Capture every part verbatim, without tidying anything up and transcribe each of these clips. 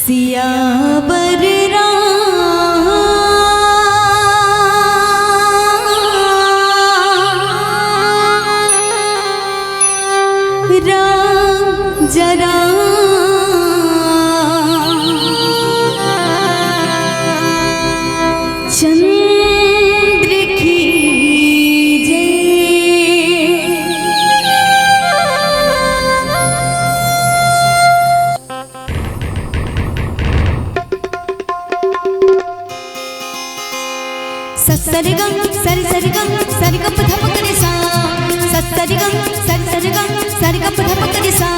सियावर राम, राम जरा चंद्र की जय। ससरिगम सरिसरिगम सरिगप धपक रे सा। ससरिगम सरिसरिगम सरिगप धपक रे सा।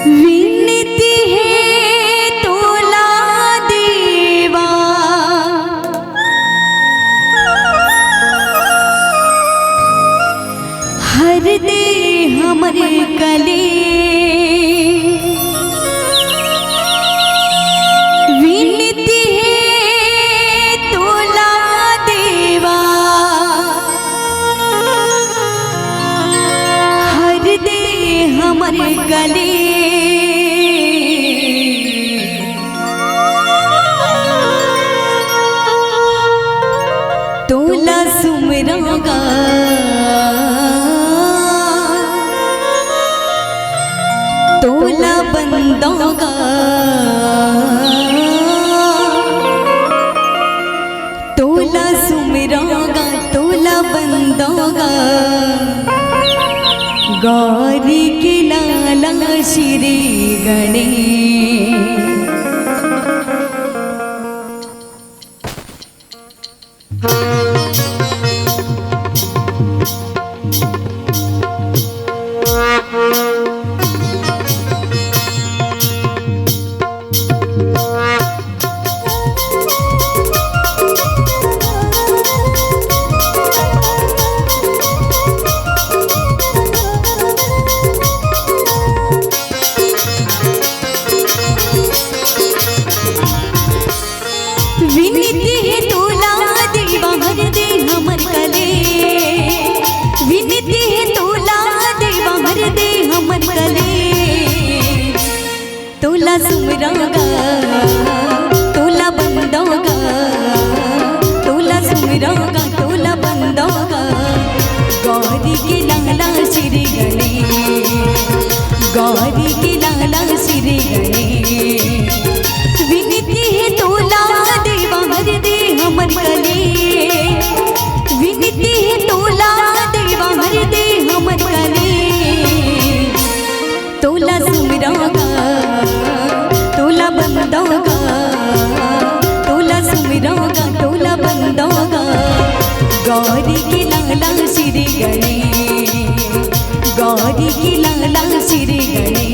विनती हे तोला देवा, हर दे हमर कलेश। विनती हे तोला देवा, हर दे हमर कलेश। तोला सुमरंव गा, तोला बंदंव गा, तोला सुमरंव गा, तोला बंदंव गा, गौरी के लाला श्री गणेश। विनती हे तोला देवा हर दे हमर कलेश। विनती हे तोला देवा हर दे हमर कलेश। तोला सुमरंव गा, तोला बंदंव गा, तोला सुमरंव गा, तोला बंदंव गा, गौरी के लाला श्री गणेश, गौरी के लाला श्री गणेश। विनती हे तोला बंदोगा, तोला सुमिरोगा, तोला बंदोगा। गौरी के लाला श्री गणेश, गौरी के लाला श्री गणेश।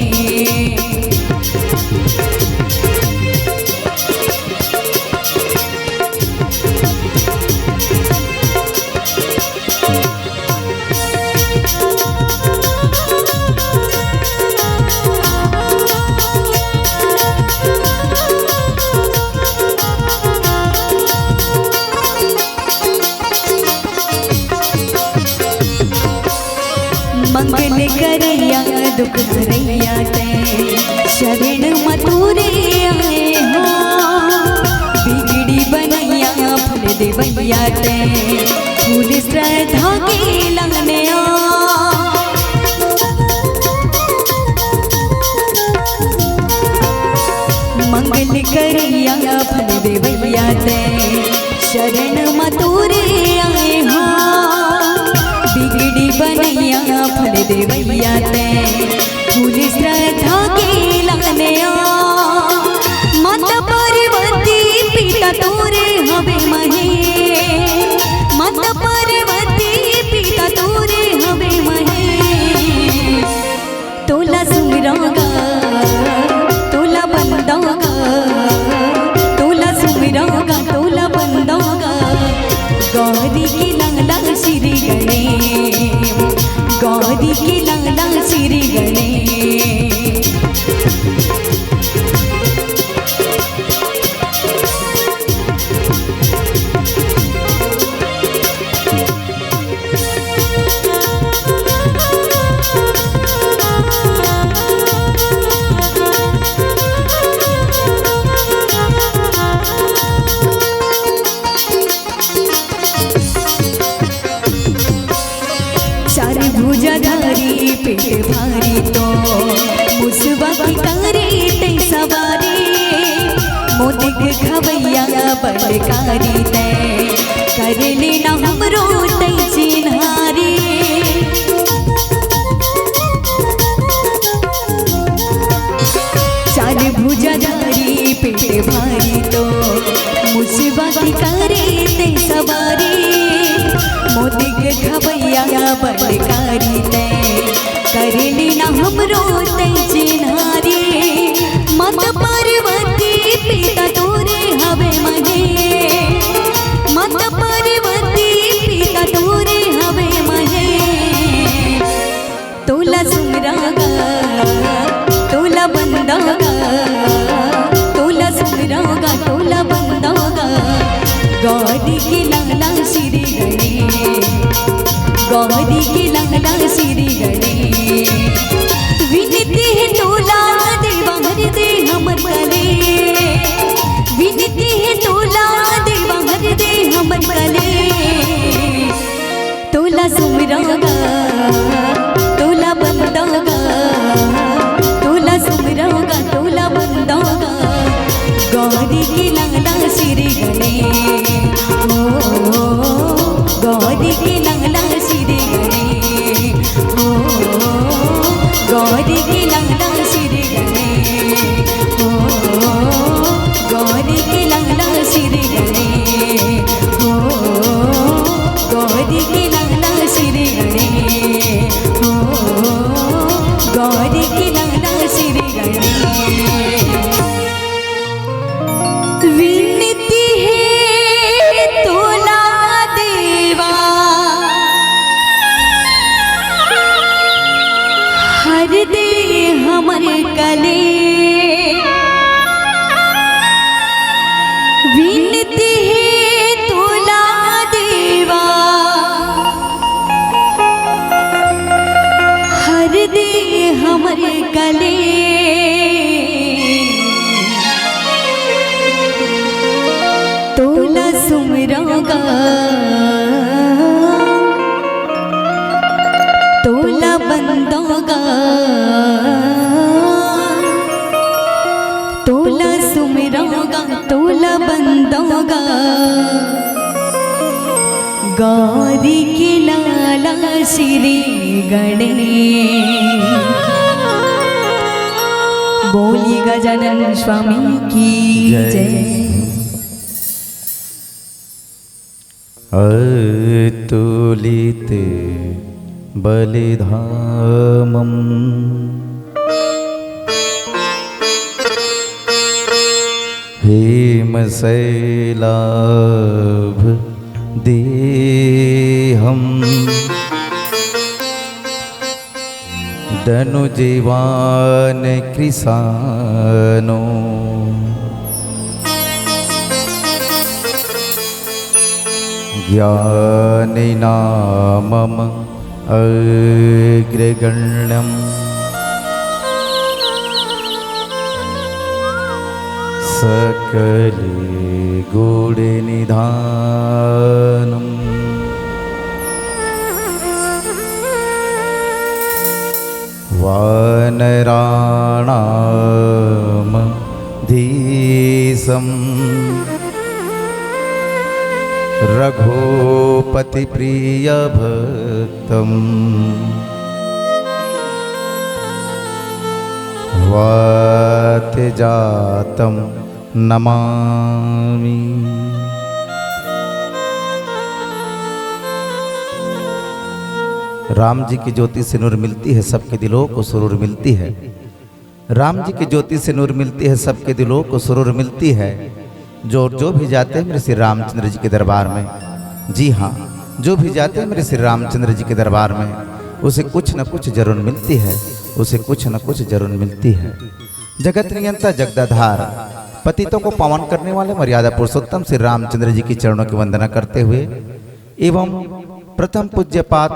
मंगल करैया दुख हरैया तैं, शरण म तोरे आए हो। बिगड़ी बनैया फल देवैया तैं, फूल श्रद्धा के लाने आ। मंगल करैया फल देवैया तैं, शरण म तोरे आए हो। बिगड़ी बनैया फल देवैया तैं, फूल श्रद्धा के लाने आ। माता पार्वती पिता तोरे हवे महे, माता पार्वती पिता तोरे हवे महे। तोला सुमिरोगा, तोला बंदोगा, तोला सुमिरोगा, तोला बंदोगा। गौरी के लाला श्री गणेश, गौरी के लाला श्री गणेश। चार भुजाधारी पेट भारी तो, मुसवा की करे तैं सवारी। मोदिक खवैया बलकारी तैं, कर लेना हमरो तैं चिन्हारी। चार भुजाधारी पेट भारी तो, मुसवा की करे तैं सवारी। मोदिक खवैया बलकारी तैं, कर लेना हमरो तैं चिन्हारी। माता पार्वती पिता तोरे हवे महे, माता पार्वती पिता तोरे हवे महे। तोला सुमिरोगा, तोला बंदोगा, तोला सुमिरोगा, तोला बंदोगा। गौरी के लाला श्री गणेश, गौरी के लाला श्री गणेश। विनती हे तोला देवा हर दे हमर कलेश, विनती हे तोला देवा हर दे हमर कलेश। तोला सुमिरोगा, तोला बंदोगा, तोला सुमिरोगा, तोला बंदोगा। गौरी के लाला श्री गणेश, ओ, गौरी के लाला श्री गणेश, ओ, गौरी के लाला श्री गणेश, ओ, गौरी के लाला श्री गणेश, ओ, गौरी के लाला श्री गणेश, ओ, गौरी के लाला श्री गणेश। विनती हे तोला देवा, हर दे हमर कलेश। विनती हे तोला देवा, हर दे हमर कलेश। तोला सुमिरोगा, तोला बंदोगा, तोला सुमिरोगा, तोला बंदोगा। गौरी के लाला श्री गणेश। बोलिए गजानन स्वामी की जय। जय। अतुलित बलिधामम्। हेम शैलाभ देहम्। दनु जीवान कृशानो। ज्ञानिनामम अग्रगण्यम्। सकल गुण निधानम्। वानराणामधीशम्। रघुपति प्रिय भक्तम्। वात जातम् नमामि। राम जी की ज्योति से नूर मिलती है, सबके दिलों को सुरूर मिलती है। राम जी की ज्योति से नूर मिलती है, सबके दिलों को सुरूर मिलती है। जो, जो भी जाते हैं मेरे श्री रामचंद्र जी के दरबार में, जी हाँ, जो भी जाते हैं मेरे श्री रामचंद्र जी के दरबार में, उसे कुछ न कुछ जरूर मिलती है, उसे कुछ न कुछ जरूर मिलती है। जगत नियंता जगदाधार, पतितों को पावन करने वाले मर्यादा पुरुषोत्तम श्री रामचंद्र जी के चरणों की वंदना करते हुए एवं प्रथम पूज्यपाद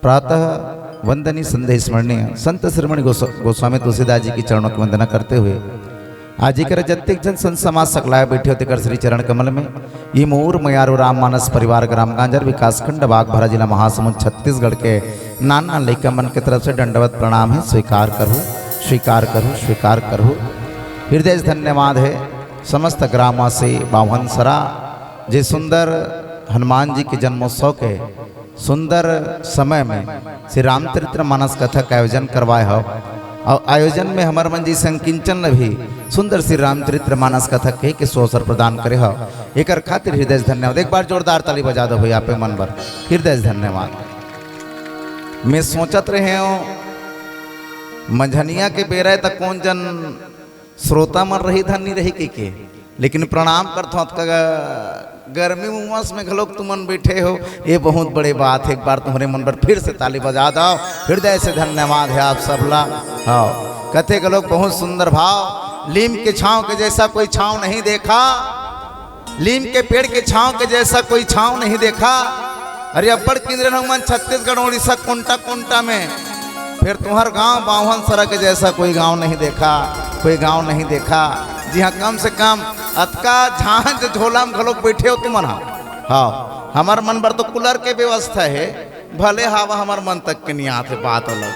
प्रातः वंदनीय संध्या स्मरणीय संत शिरोमणि गोस्व-, गोस्वामी तुलसीदास जी के चरणों की वंदना करते हुए आज एकर जत्तेक जन संत समाज सकलाय बैठे हो तेकर श्री चरण कमल में ये मोर मयारू राम मानस परिवार ग्राम गांजर विकासखंड बागभरा जिला महासमुंद छत्तीसगढ़ के नान नान लइका मन के तरफ से दंडवत प्रणाम है। स्वीकार करहु, स्वीकार करहु, स्वीकार करहु। हृदय से धन्यवाद है समस्त ग्रामवासी बाभन सरा जे सुंदर हनुमान जी के जन्मोत्सव के सुंदर समय में श्री रामचरित्र मानस कथा के आयोजन करवाए हो और आयोजन में हमर मन जी संकिंचन ल भी सुंदर श्री रामचरित्र मानस कथा के, के सो अवसर प्रदान करे हो, एकर खातिर हृदय से धन्यवाद। एक बार जोरदार ताली बजा दो भैया, आपे मन बर हृदय से धन्यवाद। मैं सोचत रहे हूँ, मंझनिया के बेरा है त कौन जन श्रोता मन रही धन नहीं रही के, के? लेकिन प्रणाम करथों, अतका ग-, गर्मी उमस में घलोक तुमन बैठे हो, ये बहुत बड़े बात है। एक बार तुम्हरे मन पर फिर से ताली बजा दो, हृदय से धन्यवाद है आप सबला। हाँ, कथे घलोक बहुत सुंदर भाव, लीम के छांव के जैसा कोई छांव नहीं देखा, लीम के पेड़ के छांव के जैसा कोई छांव नहीं देखा। अरे अब्बड़ किंजरे हूँ मन छत्तीसगढ़ उड़ीसा कोंटा कोंटा में, फिर तुम्हर गांव बावन सरा के जैसा कोई गांव नहीं देखा, कोई गांव नहीं देखा। जी हाँ, कम से कम अतका झांझ झोला में घलोक बैठे हो तुमन हा। हाँ, हमर मन बर तो कूलर के व्यवस्था है, भले हवा हमर मन तक के नहीं आते, बात अलग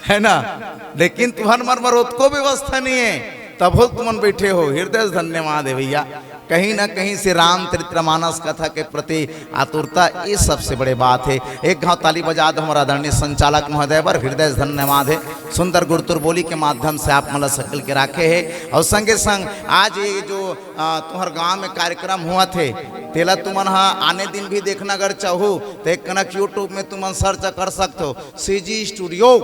है ना, लेकिन तुहर मन बर ओतको व्यवस्था नहीं है, तभो तुमन बैठे हो। हृदय से धन्यवाद है भैया। कहीं ना कहीं से रामचरित्र मानस कथा के प्रति आतुरता, ये सबसे बड़े बात है। एक घाव ताली बजा दो हमारा आदरणीय संचालक महोदय बर, हृदय से धन्यवाद है। सुंदर गुरतुर बोली के माध्यम से आप मन ला सकल के राखे है और संगे संग आज ये जो, आ, तुम्हर गांव में कार्यक्रम हुआ थे, तेला तुमन हा आने दिन भी देखना अगर चाहो तो एक कनक YouTube में तुमन search कर सकते हो, CG Studio।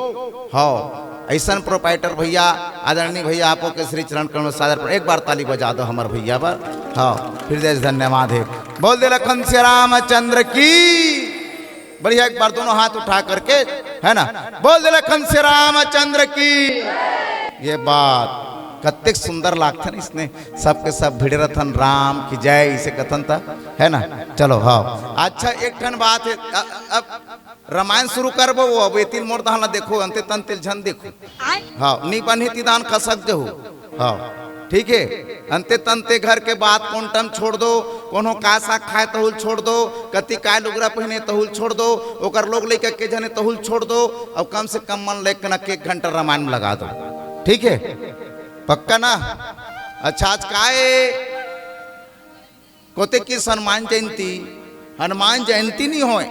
हाँ, ऐसन proprietor भैया, आदरणीय भैया, आपो के श्री चरण कमल में सादर पर एक बार ताली बजा दो हमर भैया बर। हाँ, हृदय से धन्यवाद है। बोल दे लखन सिया रामचंद्र की। बढ़िया, एक बार दोनों हाथ उठा करके, है ना, बोल दे लखन सिया रामचंद्र की। ये बात कत्तेक सुंदर लागथे ना, इसने सबके सब भिड़े रथन, "राम की जय", इसे कथन था, है ना। चलो, हाँ, अच्छा, एक ठन बात है, अ-, अब रामायण शुरू करबो, वो अब एतिल मोर दहान ला देखो, अंते तंते झन देखो। हाँ, नी बनही तिदान खसक जहू। हाँ, ठीक है, अंते तंते घर के बात कोंटम छोड़ दो, कोनो का साग खाए तहुल छोड़ दो, कति काय लुगरा पहने तहुल छोड़ दो, ओकर लोग लइका के जने तहुल छोड़ दो, और कम से कम मन लेके ना के एक घंटा रामायण में लगा दो, ठीक है, पक्का ना। अच्छा, आज काय कोते की हनुमान जयंती, हनुमान जयंती नहीं होय,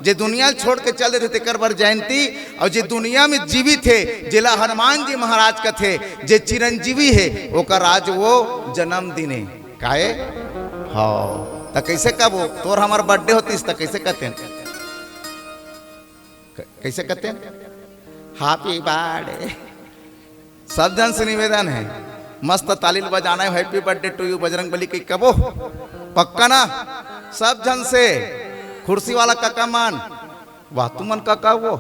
जे दुनिया छोड़ के चल देथे तेकर बर जयंती, अउ जे दुनिया में जीवित हे, जेला हनुमान जी महाराज कथे, जे चिरंजीवी हे, ओकर आज वो जन्मदिन हे। काहे? हव, त कइसे कबो? तोर हमर birthday होतिस त कइसे कतेन? क-, कइसे कतेन? Happy birthday। सब झन से निवेदन हे, मस्त ताली ल बजाना हे, Happy birthday to you Bajrang Bali कहि कबो, पक्का ना? सब झन से, कुर्सी वाला काका मन, वाह तुमन काका वो,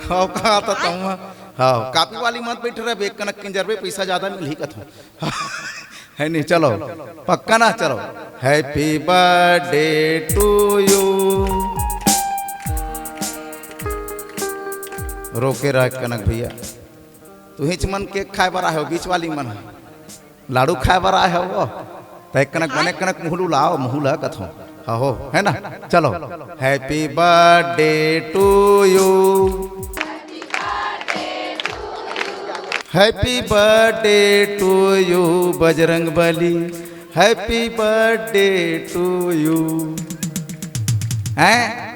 हव का त तुम, हव, copy वाली मत बइठ रहे, एक कनक किंजरबे, पइसा जादा मिलही कथों। हे नहीं, चलो, पक्का ना, चलो। Happy birthday to you। रोके रह कनक भइया, तुहिच मन cake खाय बर आय हो, बीच वाली मन लाडू खाय बर आय हो, त एक कनक बने, एक कनक मुँह ल लाव, मुँह ल कथों, हव, हे ना? चलो। Happy birthday to you, happy birthday to you Bajrang Bali, happy birthday to you। हैं?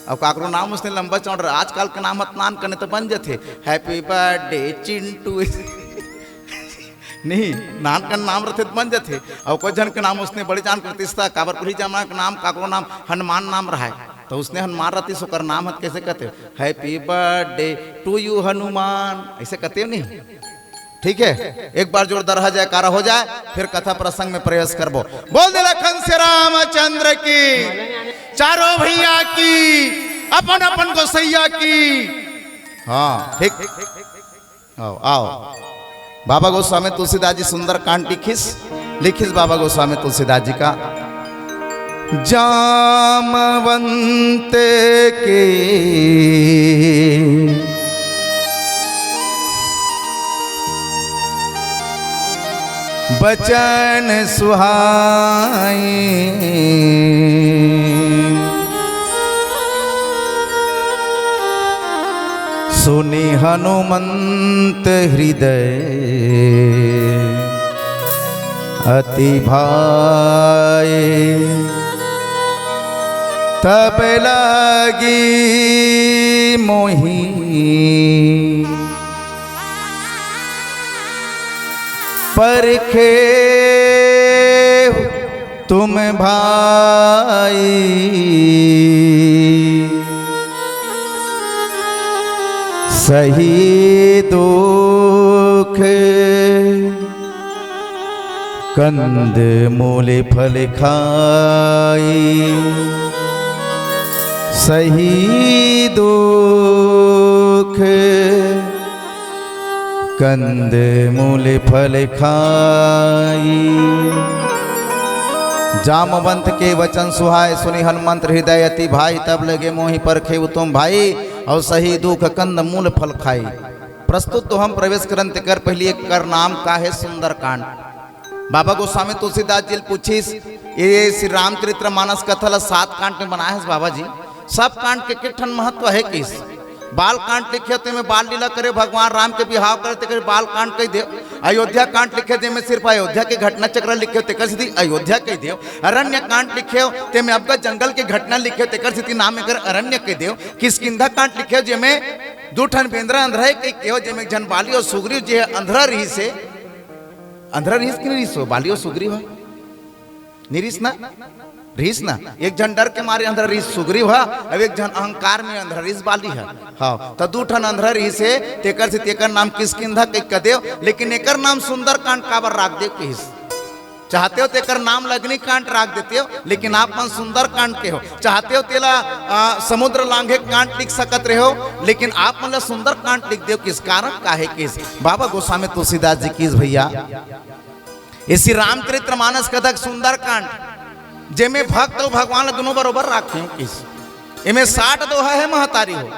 अब काकरो नाम उसने लंबा चौड़ा, आजकल के नाम हत नान कने त बन जथे, Happy birthday चिंटू। नहीं, नान कन नाम रथे त बन जथे। अउ कोई झन के नाम उसने बड़े जान करतिस त, काबर पहिली जमाना के नाम, काकरो नाम हनुमान नाम रहय, त उसने हनुमान रतिस, ओकर नाम हत कइसे कथे, Happy birthday to you Hanuman, अइसे कथे नहीं? ठीक है, एक बार जोरदार जयकारा हो जाय, फिर कथा प्रसंग में प्रवेश करबो। बोल दे लखन से रामचंद्र की, चारों भैया की, अपन अपन गोसैया की। हाँ, ठीक। आओ, आओ। बाबा गोस्वामी तुलसीदास जी सुंदर कांड लिखिस, लिखिस बाबा गोस्वामी तुलसीदास जी का। जामवंत के बचन सुहाए। सुनि हनुमंत हृदय अति भाए। तब लागी मोहि परखे तुम भाई, सही दुख कंद मूल फल खाई, सही दुख कंद मूल फल खाई। जामवंत के वचन सुहाए, सुनि हनुमंत हृदय अति भाई, तब लगे मोहि परखे उत्तम भाई, अउ सही दुख कंद मूल फल खाई। प्रस्तुत तो हम प्रवेश करन तेकर पहिली एकर नाम का हे सुंदरकांड। बाबा गोस्वामी तुलसीदास जी ल पूछिस, ये श्री रामचरित्र मानस कथा ला सात कांड में बनाए हस बाबा जी, सब कांड के के ठन महत्व हे किस? बाल कांड लिखे हो, तेमे बाल लीला करे, भगवान राम के बिहाव करे, तेकर बाल कांड कहि देव। अयोध्या कांड लिखे, जेमे सिर्फ अयोध्या के घटना चक्र लिखे हो, तेकर सेती अयोध्या कहि देव। अरण्य कांड लिखे हो, तेमे अबका जंगल के घटना लिखे हो, तेकर सेती नाम एकर अरण्य कहि देव। किष्किंधा कांड लिखे हो, जेमे दू ठन बेंदरा अंधरा हे कहि के हो, जेमे एक झन बाली अउ सुग्रीव जी हे अंधरा रिहिस हे। अंधरा रिहिस कि नइ रिहिस हो? बाली अउ सुग्रीव ह? नइ रिहिस ना? रिहिस ना? एक झन डर के मारे अंधरा रिहिस सुग्रीव ह, अउ एक झन अहंकार में अंधरा रिहिस बाली ह। हाँ, त दू ठन अंधरा रिहिस हे, तेकर सेती एकर नाम किष्किंधा कहि के देव, लेकिन एकर नाम सुंदरकांड काबर राख देव किहिस? चाहते हो तेकर नाम अग्निकांड राख देते हो, लेकिन आप मन सुंदरकांड के हो। चाहते हो तेला, आ, समुद्र लांघे कांड लिख सकत रहे हो, लेकिन आप मन ला सुंदरकांड लिख देव किहिस? कारण का हे किहिस? बाबा गोस्वामी तुलसीदास जी किहिस भैया, ये श्री रामचरित्र मानस कथा के सुंदरकांड, जेमे भक्त अउ भगवान ला दुनों बरोबर राखे हो किहिस। एमे साठ दोहा हे महतारी हो।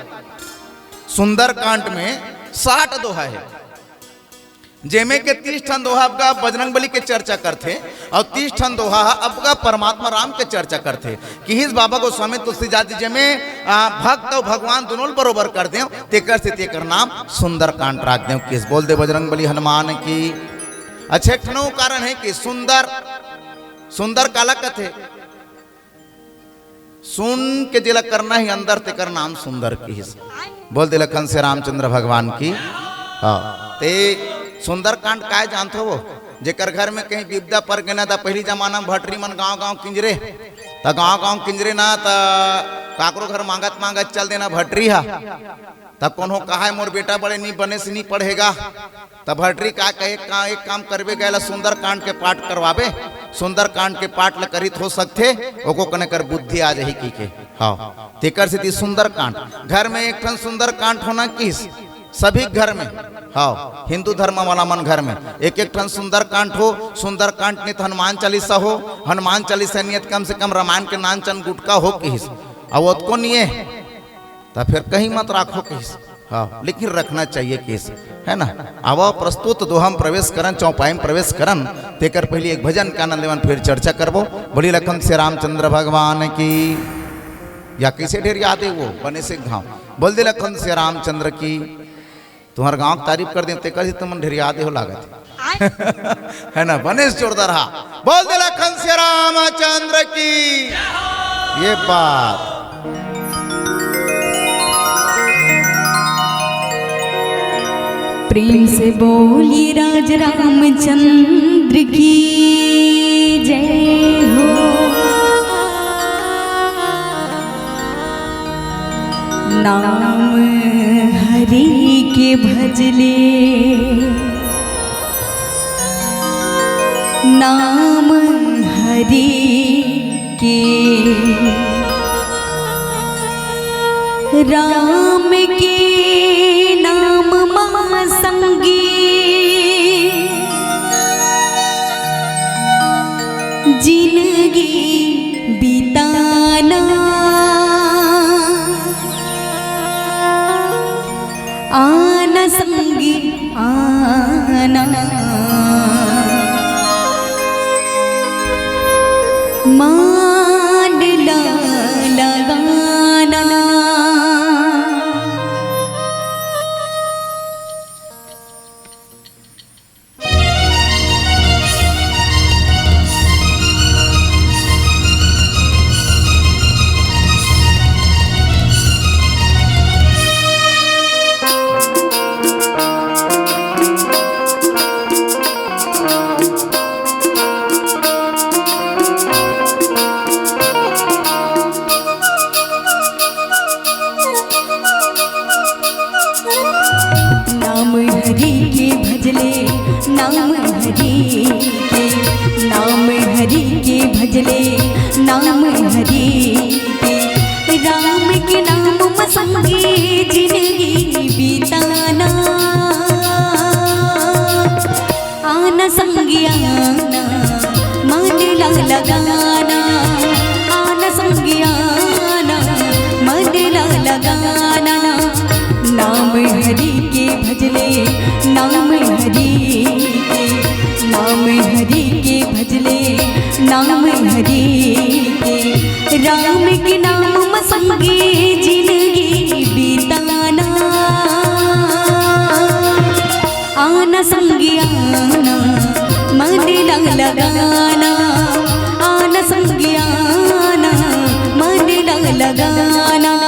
सुंदरकांड में साठ दोहा हे, जेमे के तीस ठन दोहा अबका बजरंग बली के चर्चा करथे अउ तीस ठन दोहा ह अबका परमात्मा राम के चर्चा करथे। किहिस बाबा गोस्वामी तुलसीदास जी, जेमे, आ, भक्त अउ भगवान दुनों ल बरोबर कर देव, तेकर सेती एकर नाम सुंदरकांड राख देव किहिस। बोल दे बजरंग बली हनुमान की। अच्छा, एक ठन अउ कारण हे कि सुंदर, सुंदर काला कथे? सुन के जेला करना ही अंदर, तेकर नाम सुंदर किहिस। बोल दे लखन से रामचंद्र भगवान की। हाँ, ते सुंदरकांड काय जानथो वो? जेकर घर में कहीं बिपदा पर गे ना, त पहिली जमाना में भटरी मन गांव-गांव किंजरे, त गांव-गांव किंजरे ना, त काकरो घर मांगत-मांगत चल देना भटरी हा। त कोनो कहाय, "मोर बेटा बड़े नी बने से नी पढ़ेगा।" त भटरी का कहे, "का एक काम करबे, गा एला सुंदरकांड के पाठ करवाबे, सुंदरकांड के पाठ ल करित हो सकथे, ओको कने कर बुद्धि आ जाही," कहिके। हाँ, तेकर सेती सुंदरकांड, घर में एक ठन सुंदरकांड होना किहिस, सभी घर में। हाँ, हिंदू धर्म वाला मन घर में एक एक ठन सुंदरकांड हो, सुंदरकांड नित हनुमान चालीसा हो, हनुमान चालीसा नियत कम से कम रामायण के नान चन गुटका हो किहिस। अब ओतको निये, त फिर कहीं मत राखो किहिस। हाँ, लेकिन रखना चाहिए किहिस, है ना? आवा प्रस्तुत दो हम प्रवेश करन, चौपाई में प्रवेश करन, तेकर पहले एक भजन के आनंद लेवन, फिर चर्चा करबो। बोली लखन से रामचंद्र भगवान की। या कैसे ढेर याद है वो, बने से घाव। बोल दे लखन से रामचंद्र की। तुम्हार गांव के तारीफ कर दे, तेकर से तुमन ढेर याद हो लागत है। है ना, बने से जोरदार हा। बोल दे लखन से रामचंद्र की। ये बात। प्रेम से बोलिए राज रामचंद्र की जय हो। नाम हरि के भजले, नाम हरि के, राम के नाम मा संगी, जिनगी बिताना। आना संगी आना, मन ला लगाना। नाम हरि के भजले, नाम हरि के, नाम हरि के भजले, नाम हरि के। राम के नाम मा संगी जिनगी बिताना। आना संगी आना, मन ला लगाना। आना संगी आना, मन ला लगाना। नाम हरि के भजले, नाम हरि के, नाम हरि के भजले, नाम हरि के। राम के नाम मा संगी जिनगी बिताना। आना संगी आना, मन ला लगाना। आना संगी आना, मन ला लगाना।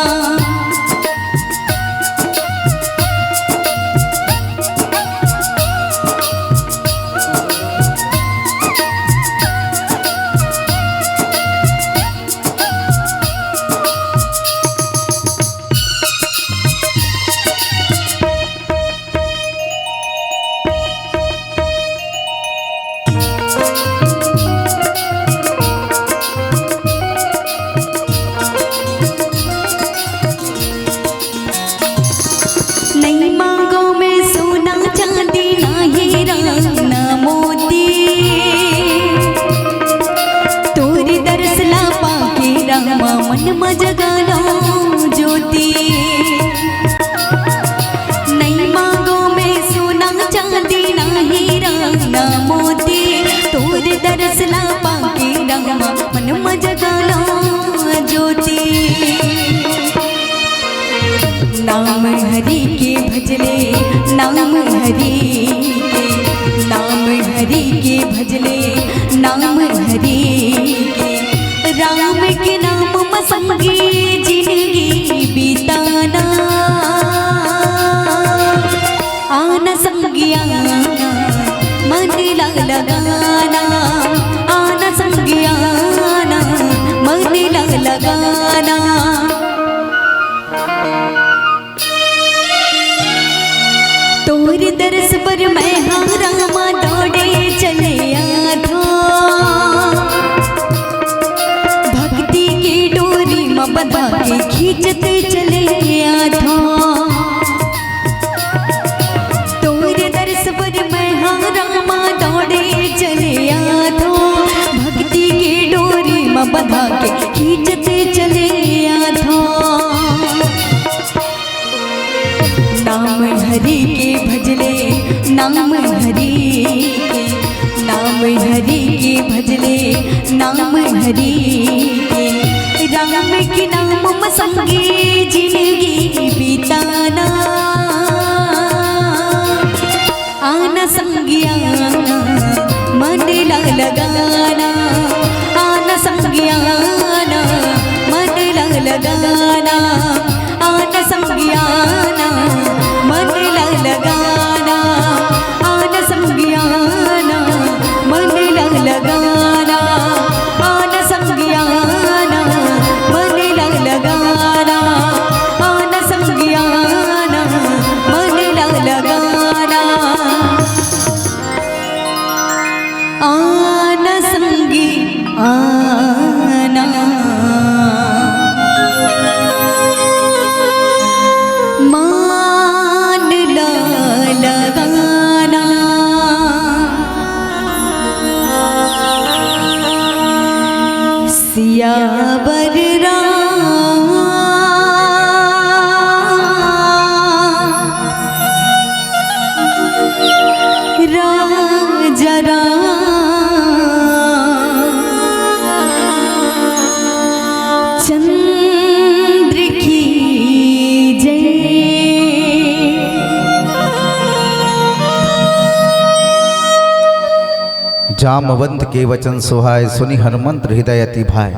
नइ मांगों मैं सोना चांदी, ना हीरा ना मोती। तोर दरस ला पाके रामा, मन मा जगा लो ज्योति। नइ मांगों मैं सोना चांदी, ना हीरा ना मोती। तोर दरस ला पाके रामा, मन मा जगा लो ज्योति। नाम हरि के भजले, नाम हरि के, नाम हरि के भजले, नाम हरि के। राम के नाम मा संग लगाना, आना संगी आना, मन ला लगाना। तोर दरस बर मैं हा रामा दौड़े चले आथों। भक्ति के डोरी म बंधा के खींचत चले आथों। तोर दरस बर मैं हा रामा दौड़े चले आथों। भक्ति के डोरी म बंधा के खींचत चले आथों। नाम हरि के भजले, नाम हरि के, नाम हरि के भजले, नाम हरि के। राम के नाम म संगी जिंदगी बिताना। आना संगी आना, मन ला लगाना। आना संगी आना, मन ला लगाना। आना संगी आना, मन ला लगाना। आना संगी आना, मन ला लगाना। आना संगी आना, मन ला लगाना। आना संगी आना, मन ला लगाना। आना संगी आना, मन ला लगाना। सियावर राम, राजा राम चंद्र की जय। जामवंत के वचन सुहाय, सुनि हनुमंत हृदय अति भाय।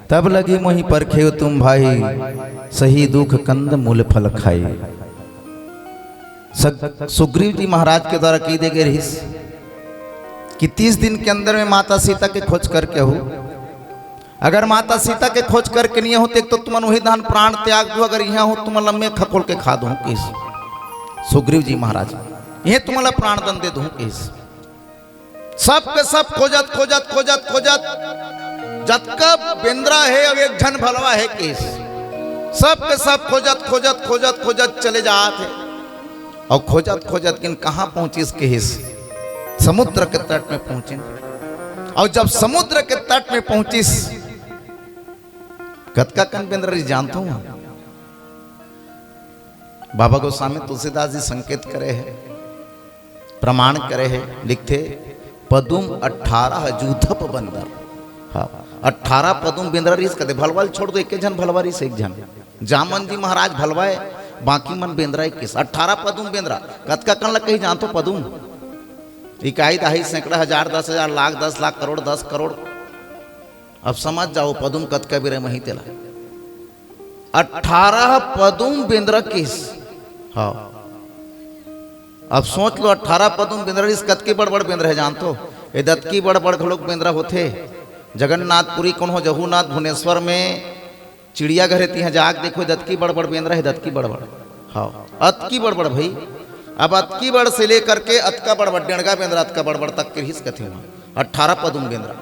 तब लगी मोहि परखेउ तुम भाई, सही दुख कंद मूल फल खाई। सग-, सुग्रीव जी महाराज के द्वारा कहि दे गे रहिस कि तीस दिन के अंदर में माता सीता के खोज करके आहू। अगर माता सीता के खोज करके नइ आहू, त एक तो तुमन उही दान प्राण त्याग दू, अगर इहाँ आहू, तुमन ला मैं खखोल के खा दूँ कहिस सुग्रीव जी महाराज, इहें तुमन ला प्राण दंड दे दूँ कहिस। सब के सब खोजत, खोजत, खोजत, खोजत, जतका बेंदरा हे, अउ एक झन भलवा हे कहिस। सब के सब खोजत, खोजत, खोजत, खोजत चले जात हे। अउ खोजत, खोजत किन कहाँ पहुँचिस कहिस? समुद्र के तट में पहुँचिन। अउ जब समुद्र के तट में पहुँचिस, कतका कन बेंदरा रिहिस जानथव? बाबा गोस्वामी तुलसीदास जी संकेत करे हे, प्रमाण करे हे, लिखथे, "पदुम अठारह जूथप बंदर।" हाँ, अठारह पदुम बेंदरा रिहिस कथे, भलवा ल छोड़ दो, एके झन भलवा रिहिस, एक झन। जामवंत जी महाराज भलवा हे, बाकी मन बेंदरा हे कहिस। अठारह पदुम बेंदरा, कतका कन ल कही जानथव पदुम? इकाई, दहाई, सैकड़ा, हजार, दस हजार, लाख, दस लाख, करोड़, दस करोड़। अब समझ जाव, पदुम कतका बेरा म आही तेला। अठारह पदुम बेंदरा कहिस। हाँ। अब सोच लो, अठारह पदुम बेंदरा रिहिस, कतकी बड़-बड़ बेंदरा हे जानथव? ए दतकी बड़-बड़ घलोक बेंदरा होथे। जगन्नाथपुरी कोनो जहूनाथ भुवनेश्वर में चिड़ियाघर हे, तिहाँ जाके देखो, दतकी बड़-बड़ बेंदरा हे, दतकी बड़-बड़। हाँ, अतकी बड़-बड़ भई। अब अतकी बड़ से लेकर के अतका बड़-बड़ डेढ़गा बेंदरा, अतका बड़-बड़ तक के रिहिस कथे उहाँ। अठारह पदुम बेंदरा।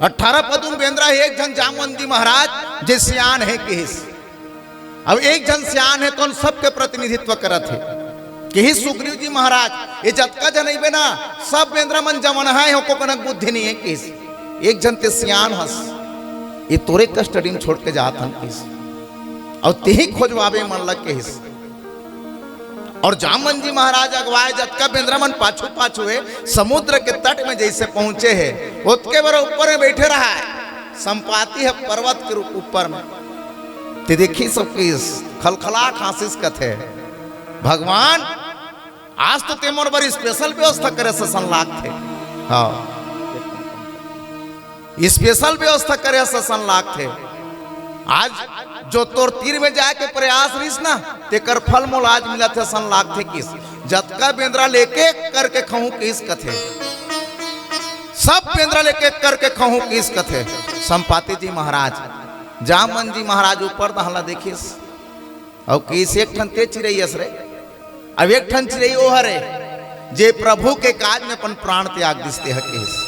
अठारह पदुम बेंदरा हे, एक झन जामवंत जी महाराज जे सियान हे कहिस। अब एक झन सियान हे, त उन सबके प्रतिनिधित्व करत हे। कहिस सुग्रीव जी महाराज, ए जतका झन अइबे ना, सब बेंदरा मन जमनहा हे, एको कनक बुद्धि नइ हे कहिस। एक झन तें सियान हस, ए तोरे custody म छोड़ के जात हन कहिस। अउ तेही खोजवाबे मन ल कहिस। अउ जामवंत जी महाराज अगवाए, जतका बेंदरा मन पाछू पाछू हे, समुद्र के तट में जइसे पहुँचे हे, ओतके बेरा ऊपर में बइठे रहय। संपाति ह पर्वत के रू-, ऊपर में। तें देखिस सब कहिस, खलखला खांसिस कथे, "भगवान, आज तो तें मोर बर special व्यवस्था करे असन लागथे।" हाँ, special व्यवस्था करे असन लागथे। आज जो तोर तीर में जाए के प्रयास रिहिस ना, तेकर फल मोला आज मिलत हे असन लागथे कहिस। जतका बेंदरा ल एक एक करके खहूँ कहिस कथे। सब बेंदरा ल एक एक करके खहूं किहिस कथे। संपाति जी महाराज, जामवंत जी महाराज ऊपर डहन ला देखिस, अउ किहिस एक ठन ते चिरई अस रे, अब एक ठन चिरई ओ हरे, जे प्रभु के काज में अपन प्राण त्याग दिस ते ह किहिस।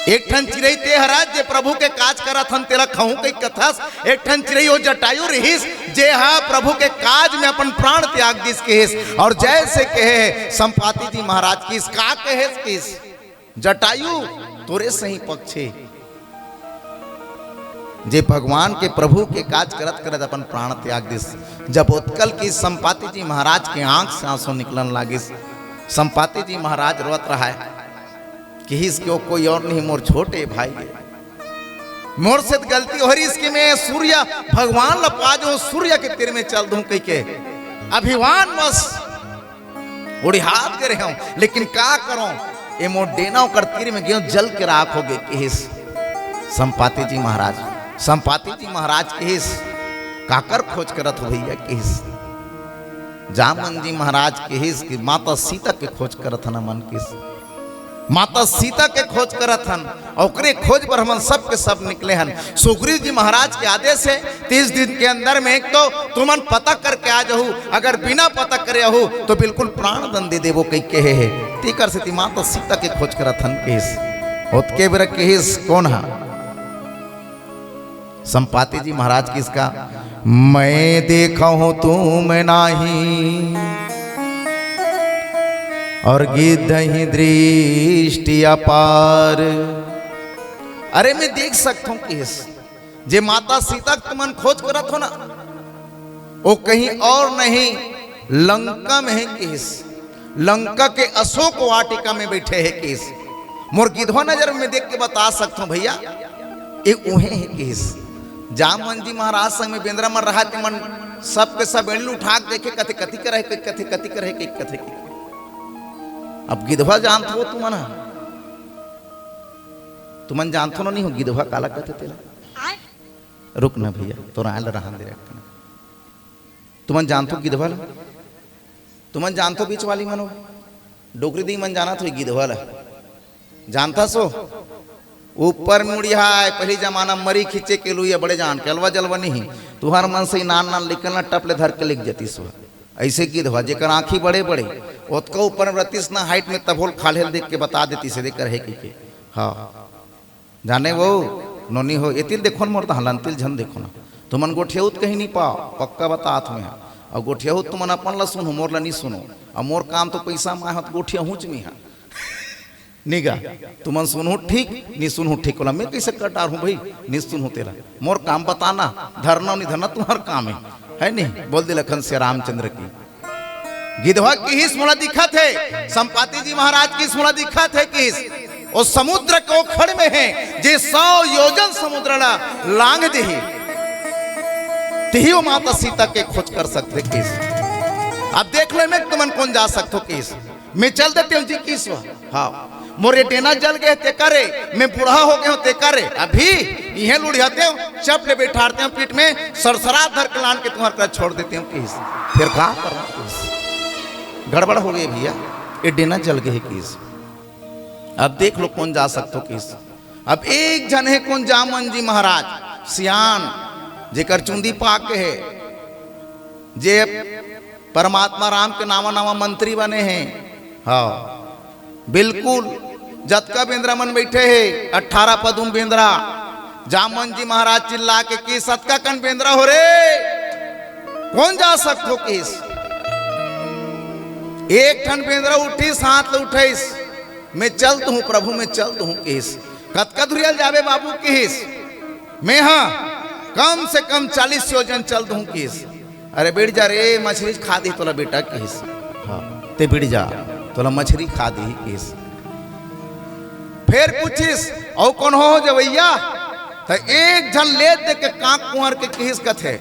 एक ठन चिरई ते हरस, जे प्रभु के काज करत हन, तेला खहूं कहि कथस। एक ठन चिरई ओ जटायु रिहिस, जे ह प्रभु के काज में अपन प्राण त्याग दिस किहिस। अउ जइसे कहे हे संपाति जी महाराज किहिस, का कहेस किहिस, जटायु तोरे सही पक्ष हे, जे भगवान के, प्रभु के काज करत करत अपन प्राण त्याग दिस। जब ओतका ल किहिस, संपाति जी महाराज के आंख से आंसू निकलन लागिस। संपाति जी महाराज रोवत रहय, किहिस कि ओ कोई अउ नहीं, मोर छोटे भाई हे। मोर से त गलती होय रिहिस कि मैं सूर्य भगवान ल पा जाहूं, सूर्य के तीर में चल दूं कहिके अभिमान बस उड़िहात गे रहेंव, लेकिन का करंव, ए मोर डेना ओकर तीर में गेंव, जल के राख हो गे किहिस। संपाति जी महाराज, संपाति जी महाराज किहिस, काकर खोज करत हो भइया किहिस। जामवंत जी महाराज किहिस कि माता सीता के खोज करत हन हमन किहिस। माता सीता के खोज करत हन, ओकरे खोज बर हमन सब के सब निकले हन। सुग्रीव जी महाराज के आदेश हे, तीस दिन के अंदर में एक तो तुमन पता करके आ जाहू, अगर बिना पता करे आहू तो बिल्कुल प्राण दंड दे देबो कहि कहे हे। तेकर सेती माता सीता के खोज करत हन किहिस। ओतके बेरा किहिस कोन हा? संपाति जी महाराज किहिस का, मैं देखा हूं तुम नाही, और गिद्धही दृष्टि अपार। अरे मैं देख सकत हूं किहिस, जे माता सीता के तुमन खोज करत हो ना, ओ कहीं अउ नहीं, लंका में हे किहिस। लंका के अशोक वाटिका में बइठे हे किहिस। मोर गिधवा नजर में देख के बता सकत हूं भइया, ए उहें हे किहिस। जामवंत जी महाराज संग में बेंदरा मन रहय, ते मन सब के सब एंड़ली उठा के देखे, कथे कति कर हे, कथे कति कर हे, कथे कति। अब गिधवा जानत हो तुमन ह? तुमन जानत हो ना नहीं हो गिधवा काला कथे तेला? रुक ना भइया, तोर आय ल रहन दे रे। तुमन जानत हो गिधवा ल? तुमन जानत हो बीच वाली मन हो? डोकरी दी मन जानत हो गिधवा ल? जानत हस? ऊपर में उड़िहाय, पहिली जमाना मरी खींचे के लुइया बड़े जान के, अलवा जलवा नहीं। तुंहर मन से नान नान लइका ल टप ले धर के लेग जतिस हो। अइसे गिधवा, जेकर आंखी बड़े बड़े, ओतका ऊपर में रतिस ना height में, तभो ल खाल्हे ल देख के बता देतिस हे, देख कर हे कहिके। हां। जाने वो, नोनी हो, एती ल देखो न मोर तहलन, एती ल झन देखो ना। तुमन गोठियाहू त कहीं नहीं पाव, पक्का बतात हंव मैं। अउ गोठियाहू त तुमन अपन ल सुनहू, मोर ल नहीं सुनहू। अउ मोर काम तो पइसा मांगे हो त गोठियाहूंच मैं हा। नहीं गा, तुमन सुनहू ठीक, नहीं सुनहू ठीक, ओला मैं कइसे कर डारहूं भई, नहीं सुनहू तेला। मोर काम बताना, धरना नहीं धरना तुंहर काम हे, हे नहीं? बोल दे लखन सिया रामचंद्र की। गिधवा किहिस मोला दिखत हे, संपाति जी महाराज किहिस मोला दिखत हे किहिस। ओ समुद्र के ओ खड़ में हे, जे सौ योजन समुद्र ला लांघ दिही, तिही ओ माता सीता के खोज कर सकथे किहिस। अब देख लो, मैं तुमन कोन जा सकथो किहिस। मैं चल देतेंव जी किहिस। हां, मोर ए डेना जल गे हे तेकर ए, मैं बूढ़ा हो गे हंव तेकर ए, अभी इहें ल उड़िहातेंव, चप ले बइठारतेंव पीठ में, सरसरात धर के लान के तुंहर करा छोड़ देतेंव किहिस। फेर का करंव किहिस। गड़बड़ हो गे भइया, ए डेना जल गे हे किहिस। अब देख लो कोन जा सकथो किहिस। अब एक झन हे कोन, जामवंत जी महाराज, सियान, जेकर चुंदी पाक गे हे, जे परमात्मा राम के नावा नावा मंत्री बने हे। हां, बिल्कुल, जतका बेंदरा मन बइठे हे, अठारह पदुम बेंदरा, जामवंत जी महाराज चिल्ला के किहिस, "अतका कन बेंदरा हो रे, कोन जा सकथो?" किहिस। एक ठन बेंदरा उठिस, हाथ ल उठाइस, "मैं चल दूहूं प्रभु, मैं चल दूहूं," किहिस। "कतका धुरिया ल जाबे बाबू?" किहिस। "मैं हा कम से कम चालीस योजन चल दूहूं," किहिस। "अरे बइठ जा रे, मछरी खा दिही तोला बेटा," किहिस। हां, "ते बइठ जा, तोला मछरी खा दिही," किहिस। फेर पूछिस, "अउ कोन हो जवइया?" त एक झन लेत देख के कांख कुंवर के किहिस कथे,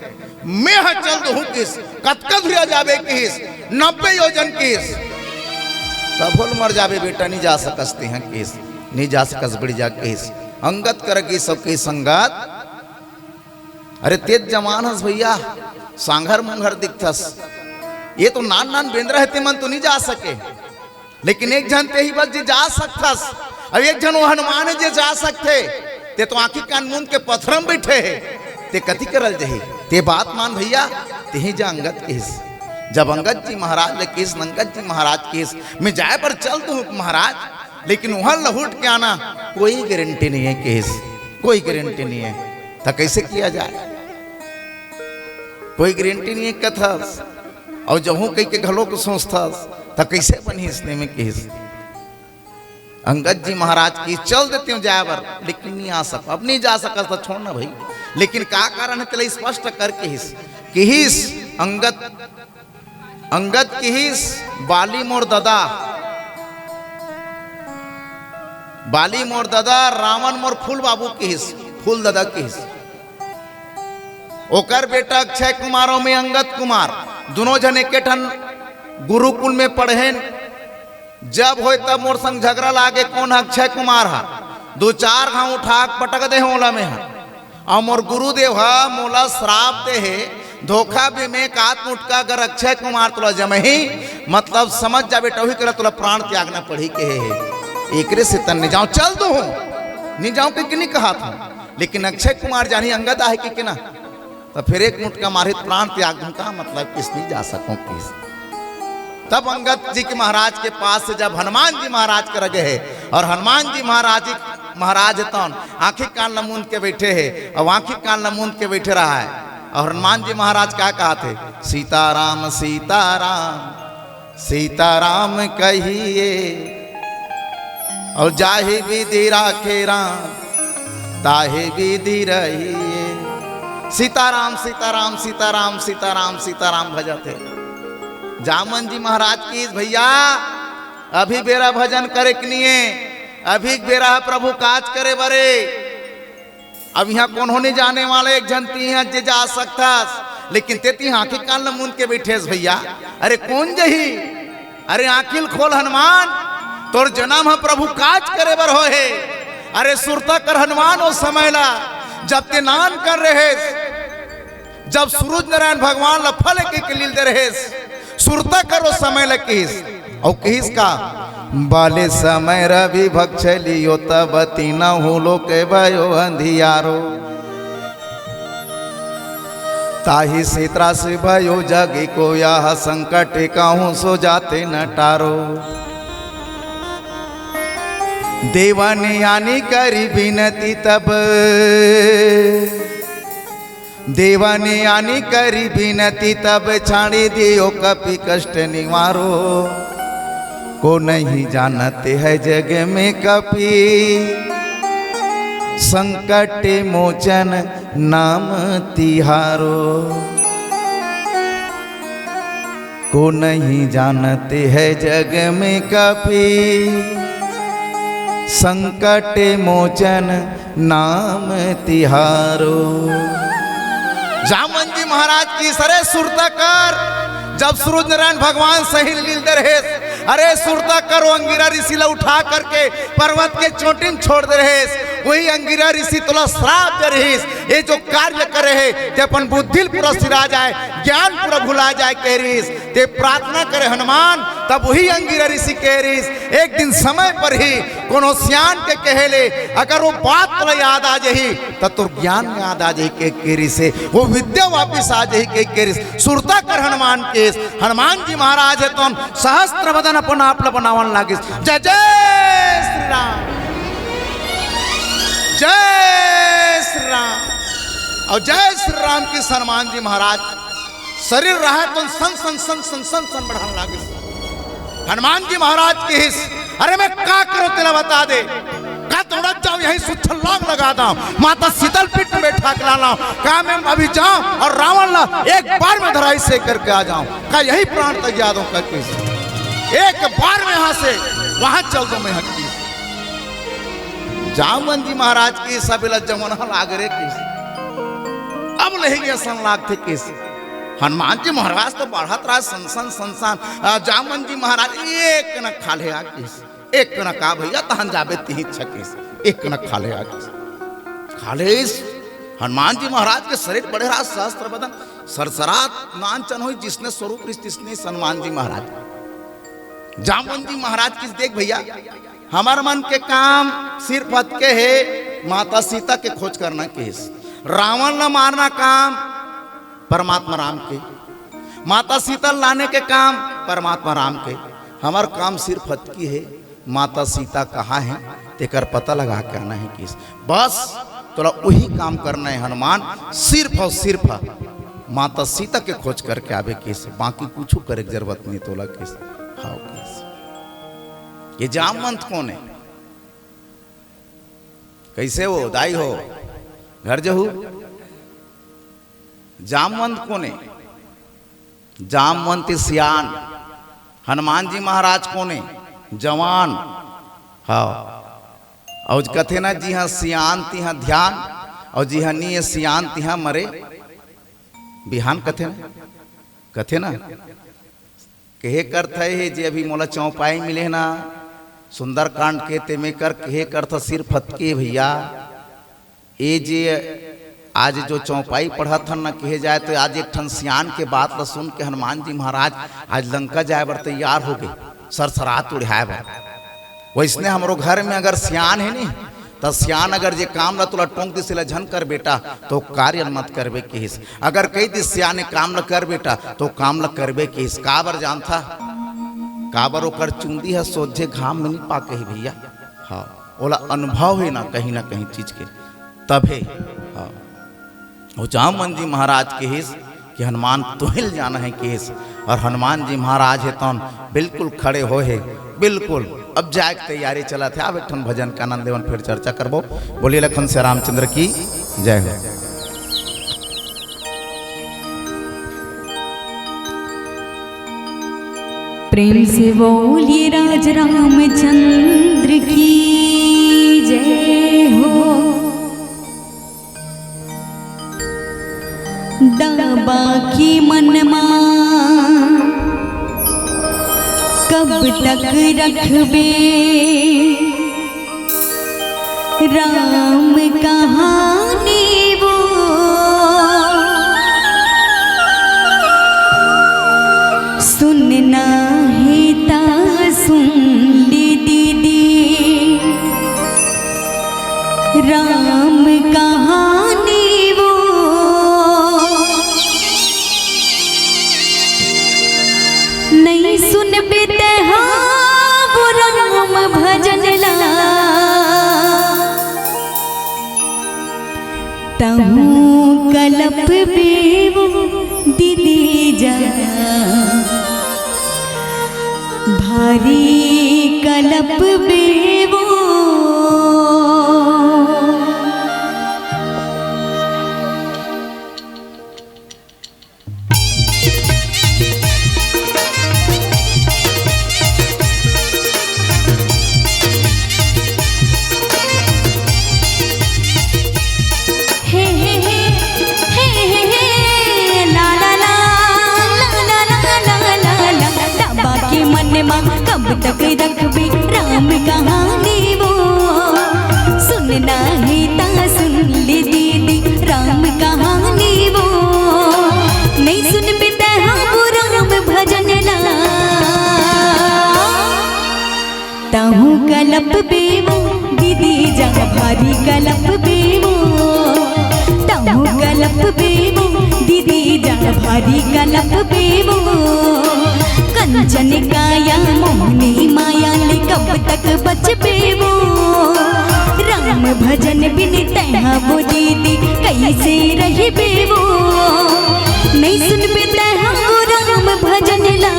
"मैं हा चल दूहूं," किहिस। "कतका धुरिया जाबे?" किहिस। "नब्बे योजन," किहिस। "तभो ल मर जाबे बेटा, नहीं जा सकस तेहा," किहिस। "नहीं जा सकस, बइठ जा," किहिस। अंगद करा किहिस, सब किहिस, "संगत, अरे तें त जवान हस भइया, सांघर मुंघर दिखथस, ए तो नान नान बेंदरा हे, ते मन तो नहीं जा सके।" लेकिन एक झन तेही बस जे जा सकथस, अउ एक झन वो हनुमान हे जे जा सकथे। ते तो आंखी कान मूंद के पथरा म बइठे हे, ते कति करल जही? ते बात मान भइया, तेही जा अंगद किहिस। जब अंगद जी महाराज ले किहिस, अंगद जी महाराज किहिस, "मैं जाय बर चल दूं महाराज, लेकिन उहां लहुट के आना कोई गारंटी नइ हे," किहिस, "कोई गारंटी नइ हे।" त कइसे किया जाय? कोई गारंटी नइ हे कथस, अउ जहूं कहिके घलो सोचथस, त कइसे बनही अइसने में किहिस। अंगद जी महाराज किहिस, "चल देतेंव जाय बर, लेकिन नइ आ सकंव।" "अब नइ जा सकस त छोड़ ना भई, लेकिन का कारण हे तेला स्पष्ट कर," किहिस। किहिस अंगद, अंगद किहिस, "बाली मोर ददा, बाली मोर ददा, रावण मोर फूल बाबू," किहिस, "फूल ददा," किहिस। ओकर बेटा अक्षय कुमार अउ मैं अंगद कुमार, दूनों झन एके ठन गुरुकुल में पढ़ेन। जब होय तब मोर संग झगरा लागे, कोन ह? अक्षय कुमार ह। दू चार घांव उठा के पटक दे हों ओला में ह। अउ मोर गुरुदेव ह मोला श्राप दे हे, धोखा भी में कात मुटका अगर अक्षय कुमार तोला जमही, मतलब समझ जा बेटा, उही करा तोला प्राण त्यागना पड़ही कहे हे। एकरे सेती त नइ जांव, चल दूं हों, नइ जांव कहिके नइ कहत हों, लेकिन अक्षय कुमार जानही अंगद आहे कहिके ना, त फेर एक मुटका मारही त प्राण त्याग दूं का, मतलब किहिस नइ जा सकंव किहिस। तब अंगद जी के महाराज के पास से जब हनुमान जी महाराज करा गे हे, अउ हनुमान जी महाराज, महाराज हे तौन आंखी कान ल मूंद के बइठे हे, अउ आंखी कान ल मूंद के बइठे रहा हे, अउ हनुमान जी महाराज का कहत हे, "सीताराम सीताराम सीताराम कहिए, अउ जाहि विधि राखे राम, ताहि विधि रहिए।" सीताराम सीताराम सीताराम सीताराम सीताराम भजत हे। जामवंत जी महाराज किहिस, "भइया, अभी बेरा भजन करे के नइ हे, अभी बेरा ह प्रभु काज करे बर हे। अब इहां कोनो नइ जाने वाला, एक झन तिही हस जे जा सकथस, लेकिन ते तिही आंखी कान ल मूंद के बइठे हस भइया। अरे कोन जही? अरे आंखी ल खोल हनुमान, तोर जनम ह प्रभु काज करे बर होय हे। अरे सुरता कर हनुमान ओ समय ला, जब ते नानकन रहेस, जब सूरज नारायण भगवान ल फल कहिके लील दे रहेस, सुरता कर ओ समय ल," किहिस। अउ किहिस का, "बाले समय रवि भक्ष लियो, तब तीनहु लोक भयो अंधियारो। ताहि से त्रास भयो जग को, यह संकट कहूँ सो जाते न टारो।" देवा ने आनी करी बिनती तब, देवा ने आनी करी बिनती तब, छाड़ी दियो कपि कष्ट निवारो। को नहीं जानते है जग में कपि, संकट मोचन नाम तिहारो। को नहीं जानते है जग में कपि, संकट मोचन नाम तिहारो। जामवंत जी महाराज किहिस, "अरे सुरता कर।" जब सूरज नारायण भगवान सही लील दे रहेस, "अरे सुरता कर," ओ अंगिरा ऋषि ला उठा करके पर्वत के चोटी म छोड़ दे रहेस, उही अंगिरा ऋषि तोला श्राप दे रहिस, "ये जो कार्य करे हे, ते अपन बुद्धि ल पूरा सिरा जाय, ज्ञान पूरा भुला जाय," कहे रहिस। ते प्रार्थना करे हनुमान, तब उही अंगिरा ऋषि कहे रहिस, एक दिन समय पर ही कोनो सियान के कहे ले अगर वो बात तोला याद आ जाही, त तोर ज्ञान याद आ जाही कहिके कहे रहिस, वो विद्या वापिस आ जाही कहिके कहे रहिस। सुरता कर हनुमान किहिस। हनुमान जी महाराज हे तौन सहस्त्र बदन अपन आप ल बनावन लागिस। जय जय श्री राम, जय श्री राम। अउ जय श्री राम किहिस हनुमान जी महाराज। शरीर रहा तो सन सन सन सन सन सन बढ़न लागिस। हनुमान जी महाराज किहिस, "अरे मैं का करों तेला बता दे, का दौड़त जाओं यहीं सुच्छल लाग लगा दाओं, माता सीता ल पीठ में बैठा के लाना, का मैं अभी जाओं अउ रावण ला एक बार में धराशायी करके आ जाओं, का यहीं प्राण त्याग दूं का?" किहिस, "एक बार में यहां से वहां चल दूं मैं," किहिस। जामवंत जी महाराज किहिस, "अबे ला जमना लाग रे," किहिस, "अब ले ही असन लागथे," किहिस। हनुमान जी महाराज तो बढ़त रहा सन सन सन सन, अ, जामवंत जी महाराज एक कनक खा ले आ किहिस, एक कनक आ भइया, तहन जाबे तिही छकिस, एक कनक खा ले आ किहिस। खा लेस। हनुमान जी महाराज के शरीर बड़े रहा, सहस्त्र बदन, सरसरात नान चन होई, जिसने स्वरूप रिहिस तिसने हनुमान जी महाराज। जामवंत जी महाराज कहिस, देख भैया, हमर मन के काम सिर्फ अतके हे, माता सीता के खोज करना कहिस। रावण ला मारना काम परमात्मा राम के, माता सीता लाने के काम परमात्मा राम के। हमर काम सिर्फ अतकी हे, माता सीता कहाँ हे, तेकर पता लगा के आना हे कहिस। बस तोला वही काम करना हे हनुमान, सिर्फ और सिर्फ माता सीता के खोज करके आबे कहिस, बाकी कुछू करे के जरूरत नहीं तोला कहिस। हाँ कहिस। ये जामवंत कोन हे? कइसे हो दाई हो? घर जहू? जामवंत कोन हे? जामवंत सियान। हनुमान जी महाराज कोन हे? जवान। हाँ, अउ कथे ना, जिहाँ सियान तिहाँ ध्यान, अउ जिहाँ नी हे सियान तिहाँ मरे बिहान, कथे ना, कथे ना। कहे करत हे, जे अभी मोला चौपाई मिले ना सुंदरकांड के, तेमे कर कहे करत हे सिर्फ अतके भैया। ए जे आज जो चौपाई पढ़त हन ना, कहे जाए तो आज एक ठन सियान के बात ल सुन के हनुमान जी महाराज आज लंका जाए बर तैयार हो गे, सरसरात उड़ाए बर। वैसने हमरो घर में अगर सियान हे नी, त सियान अगर जे काम ल तोला टोंक दिस, "एला झन कर बेटा," तो कार्य ल मत करबे कहिस। अगर कहि दिस सियान, "ए काम ल कर बेटा," तो काम ल करबे कहिस। काबर जानथा? काबर ओकर चुंदी ह सोझे घाम में नी पाके हे भैया। हाँ, ओला अनुभव हे ना कहीं ना कहीं चीज के, तभे। हाँ। अउ जामवंत जी महाराज कहिस कि हनुमान तुहिल जाना हे कहिस, अउ हनुमान जी महाराज हे तौन बिल्कुल खड़े होए हे, बिल्कुल। अब जाए के तैयारी चलत हे। अब एक ठन भजन के आनंद लेवन, फिर चर्चा करबो। बोलिए लखन सिया रामचंद्र की जय हो। प्रेम से बोलिए राज रामचंद्र की जय हो। दबा के मनमा कब तक रखबे राम कहानी वो? सुनना हे ता सुन ले दीदी राम कहानी वो। नहीं सुनबे तेहा वो राम भजन ला, तहूँ कलपबे वो दीदी जा, भारी कलपबे वो। हे, हे, हे, हे, हे, हे, ला, ला, ला, ला। दबा के मन मा कब तक रखबे राम कहानी वो? सुनना हे ता सुन ले दीदी राम कहानी वो। नहीं सुनबे तेहा वो राम भजन ला, तहूँ कलपबे वो दीदी जा, भारी कलपबे वो। तहूँ कलपबे वो दीदी जा, भारी कलपबे वो। कंचन काया मोहनी माया ले कब तक बचबे वो? राम भजन बिन तेहा वो दीदी कइसे रहबे वो? नहीं सुनबे तेहा वो राम भजन ला,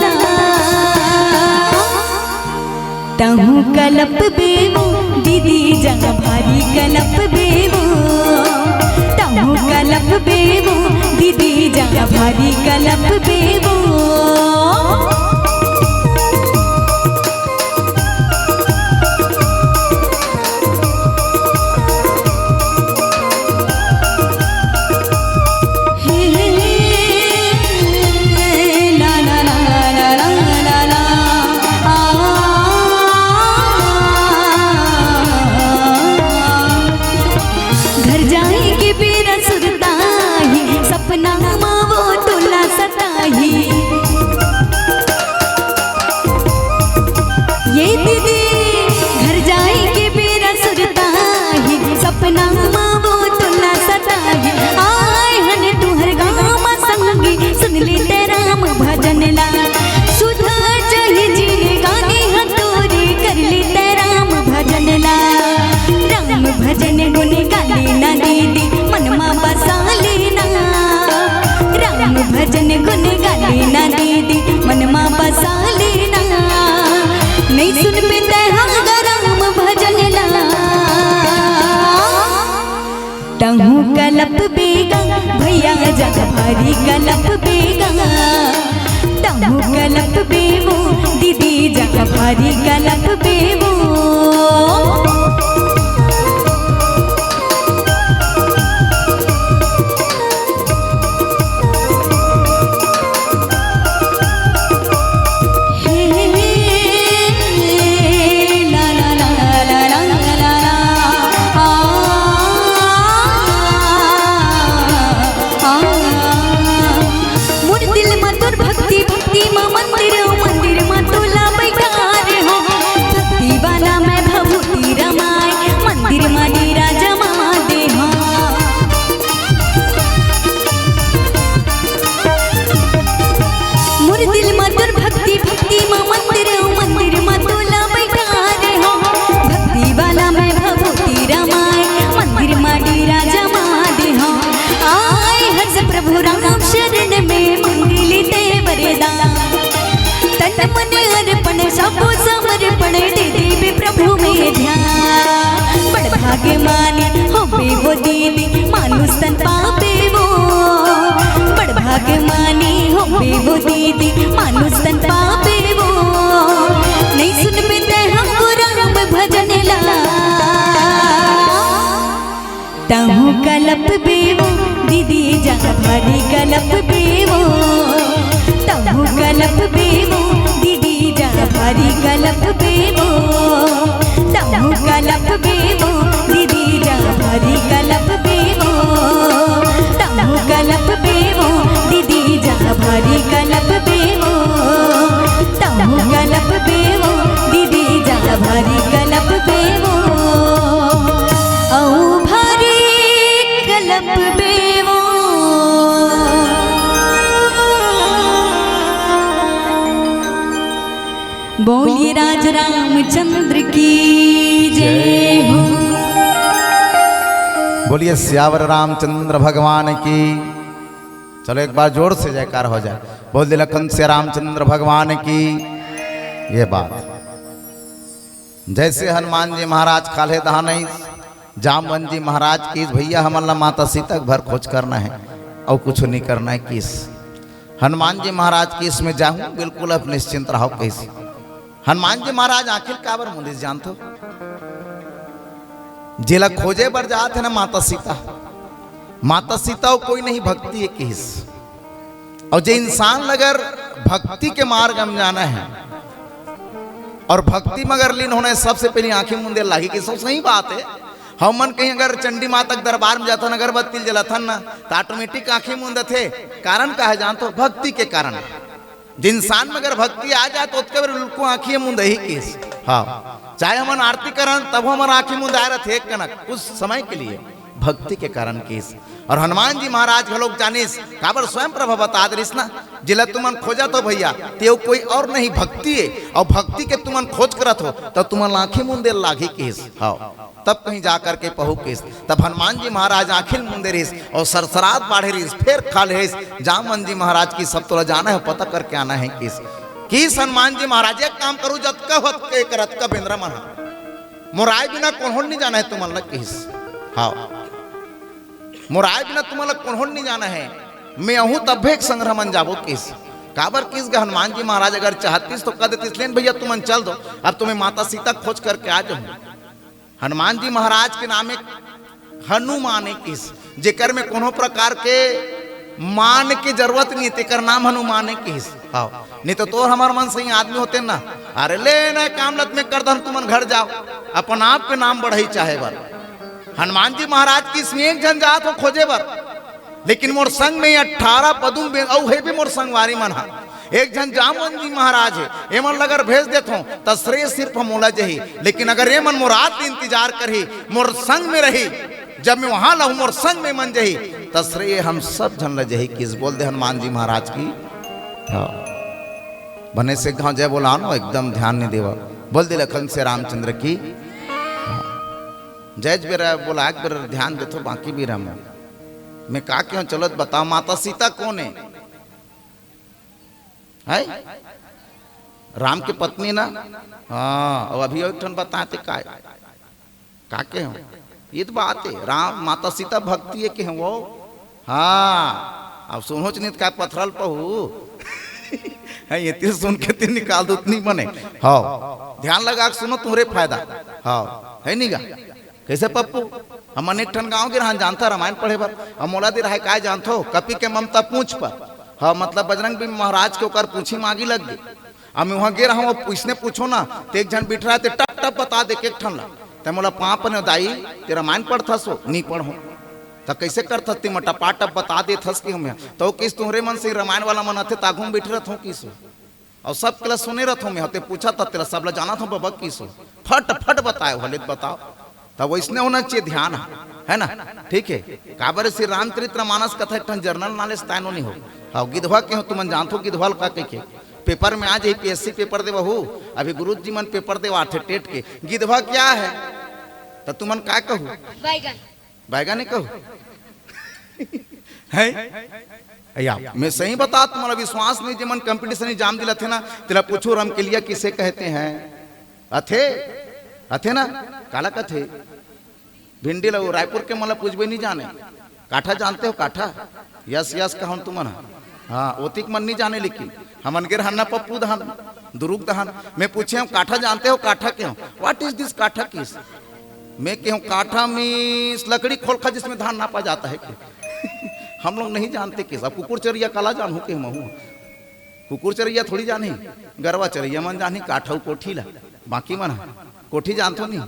तहूँ कलपबे वो दीदी जा, भारी कलपबे वो। तहूँ कलपबे वो दीदी जा, भारी कलपबे वो। घर जाए के बेरा सुरता ही, सपना मा वो तोला सताही। सुनबे तैं हा राम भजन ला। तहूँ कलप बेगा भैया, जा भारी कलप बेगा। तहूँ कलप बेवो दीदी, जा भारी कलप बेवो। मोर दिल म तोर भक्ति, भक्ति म मंदिर, मंदिर म तोला बैठारे हों। भक्ति वाला मैं भभूति रमाय, मंदिर म डेरा जमा दे हों। मोर दिल म तोर भक्ति, भक्ति म मंदिर, मंदिर म तोला बैठारे हों। भक्ति वाला मैं भभूति रमाय, मंदिर म डेरा जमा दे हों। आय हर्ष प्रभु राम शरण में, मांगि ले तैं वरदान। तन मन अर्पण सबो समर्पण, दे देबे प्रभु में ध्यान। बड़ भाग्य मानी होबे वो दीदी, मानुष तन पाबे वो। बड़ भाग्य मानी होबे वो दीदी, मानुष तन पाबे वो। नइ सुनबे तैं हमर राम भजन ला। तहूँ कलप बेवो दीदी, जा भारी कलप बेवो। तहूँ कलप बेवो दीदी, जा भारी कलप बेवो। तहूँ कलप बेवो दीदी, जा भारी कलप बेवो। तहूँ कलप बेवो दीदी, जा भारी कलप बेवो। तहूँ कलप बेवो दीदी, जा भारी कलप बेवो। अउ भारी कलप बेवो। बोलिए राज रामचंद्र की जय हो। बोलिए सियावर रामचंद्र भगवान की। चलो एक बार जोर से जयकार हो जाए, बोल दे लखन से रामचंद्र भगवान की। ये बात जैसे हनुमान जी महाराज काल्हे दहानइस, जामवन जी महाराज कहिस भैया हमन ला माता सीता के भर खोज करना हे, अउ कुछ नहीं करना हे कहिस। हनुमान जी महाराज कहिस मैं जाहूं, बिल्कुल आप निश्चिंत रहो कहिस। हनुमान जी महाराज आखिर काबर मुंदिस जानथो? जेला खोजे बर जात हे ना माता सीता, माता सीता अउ कोई नहीं, भक्ति हे कहिस। अउ जे इंसान ला अगर भक्ति के मार्ग म जाना हे अउ भक्ति म अगर लीन होना हे, सबसे पहिली आंखी मुंदे लागही कहिस। सही बात हे, हमन कहीं अगर चंडी माता के दरबार म जाथन, अगरबत्ती ल जलाथन ना, त automatic आंखी मुंदथे। कारण का हे जानथो? भक्ति के कारण। जे इंसान म अगर भक्ति आ जाए त ओतके बेर बिल्कुल आंखी मुंदही कहिस। हाँ, चाहे हमन आरती करन तभो हमर आंखी मुंदाए रहिथे एक कनक, कुछ समय के लिए, भक्ति के कारण कहिस। अउ हनुमान जी महाराज घलोक जानिस, काबर स्वयं प्रभा बता दे रहिस ना, जेला तुमन खोजत हो भैया, तेव कोई अउ नहीं, भक्ति हे, अउ भक्ति के तुमन खोज करत हो, त तुमन ला आंखी मुंदे लागही कहिस। हाँ। तब कहीं जा करके पहू कहिस। तब हनुमान जी महाराज आंखी ल मुंदे रहिस अउ सरसरात बाढ़े रहिस, फेर खा ले रहिस। जामवन जी महाराज कहिस सब तोला जाना हे, पता करके आना हे कहिस। कहिस हनुमान जी महाराज, एक काम करहू, जतका हो अतका कर, अतका बेंदरा मन हा, मोर आय बिना कोनो ल नइ जाना हे तुमन ला कहिस। हाँ, मोर आय बिना तुमन ला कोनो ल नइ जाना हे, मैं आहूं तभे एक संघरा मन जाबो कहिस। काबर कहिस गा हनुमान जी महाराज अगर चाहतिस तो कह देतिस, लेन भैया तुमन चल दो, अब तुम्हें माता सीता खोज करके आ जाऊं। हनुमान जी महाराज के नाम एक हनुमान हे कहिस, जेकर में कोनो प्रकार के मान के जरूरत नहीं, तेकर नाम हनुमान हे कहिस। हाँ, नहीं तो तोर हमर मन सही आदमी होते ना, अरे ले ना काम लत में कर दन, तुमन घर जाओ, अपन आप के नाम बढ़ई चाहे बर। हनुमान जी महाराज कहिस मैं एक झन जात हों खोजे बर, लेकिन मोर संग में अठारह पदुम बे-, अउ हे भी मोर संगवारी मन हा। एक झन जामवन जी महाराज हे, एमन ल अगर भेज देथों, त श्रेय सिर्फ मोला जही, लेकिन अगर एमन मोर आत ले इंतजार करही, मोर संग में रही, जब मैं वहां लहूं, मोर संग में मन जही, त श्रेय हम सब झन ल जही कहिस। बोल दे हनुमान जी महाराज की। हाँ। बने से गांव जय बोलानो, एकदम ध्यान नहीं देवा। बोल दे लखन से रामचंद्र की। हाँ। जय बेरा बोला, एक बेरा ध्यान देथो, बाकी बेरा में मैं का कहों, चलो त बताओ, माता सीता कोन हे? हैं? राम के पत्नी ना। हाँ, अब अभी एक ठन बताते काय, का के हो? ये तो बात है, राम माता सीता भक्ति है के हो वो। हाँ, अब सुनो च नहीं का पथरल पहू। है ये तीर सुन के तीर निकाल दो, नहीं बने। हाँ, ध्यान लगा के सुनो, तुम्हारे फायदा। हाँ, है नहीं गा? कैसे पप्पू? हमन एक ठन गांव गे रहन, जानथा रामायण पढ़े बर। हम मोला दे रहा है, काय जानथो? कपि के ममता पूछ पर। हाँ, मतलब बजरंग भी महाराज के ओकर पूछी मागी लग गई। हम वहां गे रहूं, अब इसने पूछो ना, ते एक झन बिठ रहा, ते टप टप बता दे एक ठन ला। ते मोला पांव पने, दाई, ते रामायण पढ़थस हो? नहीं पढ़ो। त कैसे करथस ते? मैं टपा टप बता देथस कि हम, तो किस तुम्हारे मन से रामायण वाला मन आथे, ताघू में बैठे रहत हो किस? और सब केला सुने रहत हो मैं, ते पूछा त तेला सब ला जानत हो बाबा किस? फट फट बताए, भले बताओ। तब वैसने होना चाहिए ध्यान, है ना? ठीक है, काबर श्री रामचरित्र मानस कथा एक ठन जनरल नॉलेज तायनो नहीं हो। हाँ, गिधवा के हो, तुमन जानथो गिधवा ल का कहिके? पेपर में आ जाही, पीएससी पेपर देवहू, अभी गुरुजी मन पेपर देवाथे टेट के, गिधवा क्या है? त तुमन का कहू? बैगन। बैगन ही कहू? है? या, मैं सही बता, तुम्हारा विश्वास नहीं, जेमन कंपटीशन एग्जाम दिलाथे ना, तेला पूछो, रमकेलिया किसे कहते हैं? अथे, अथे ना, काला कथे? भिंडी ला, वो रायपुर के मन ला पूछबे नहीं जाने। काठा जानते हो, काठा? यस, यस, कहन तुमन ह। हाँ, ओतिक मन नहीं जाने, लेकिन हमन गे रहन ना पप्पू दहन, दुरुग दहन। मैं पूछे हूँ, काठा जानते हो? काठा के हो? What is this काठा किस? मैं कहूँ, काठा मीन्स लकड़ी खोलखा जिसमें धान नापा जाता है के? हम लोग नहीं जानते किस। अब कुकुर चरिया काला जानहूँ के महू? कुकुर चरइया थोड़ी जानही, गरवा चरइया मन जानही, काठा अउ कोठी ला। बाकी मन ह कोठी जानथो नहीं।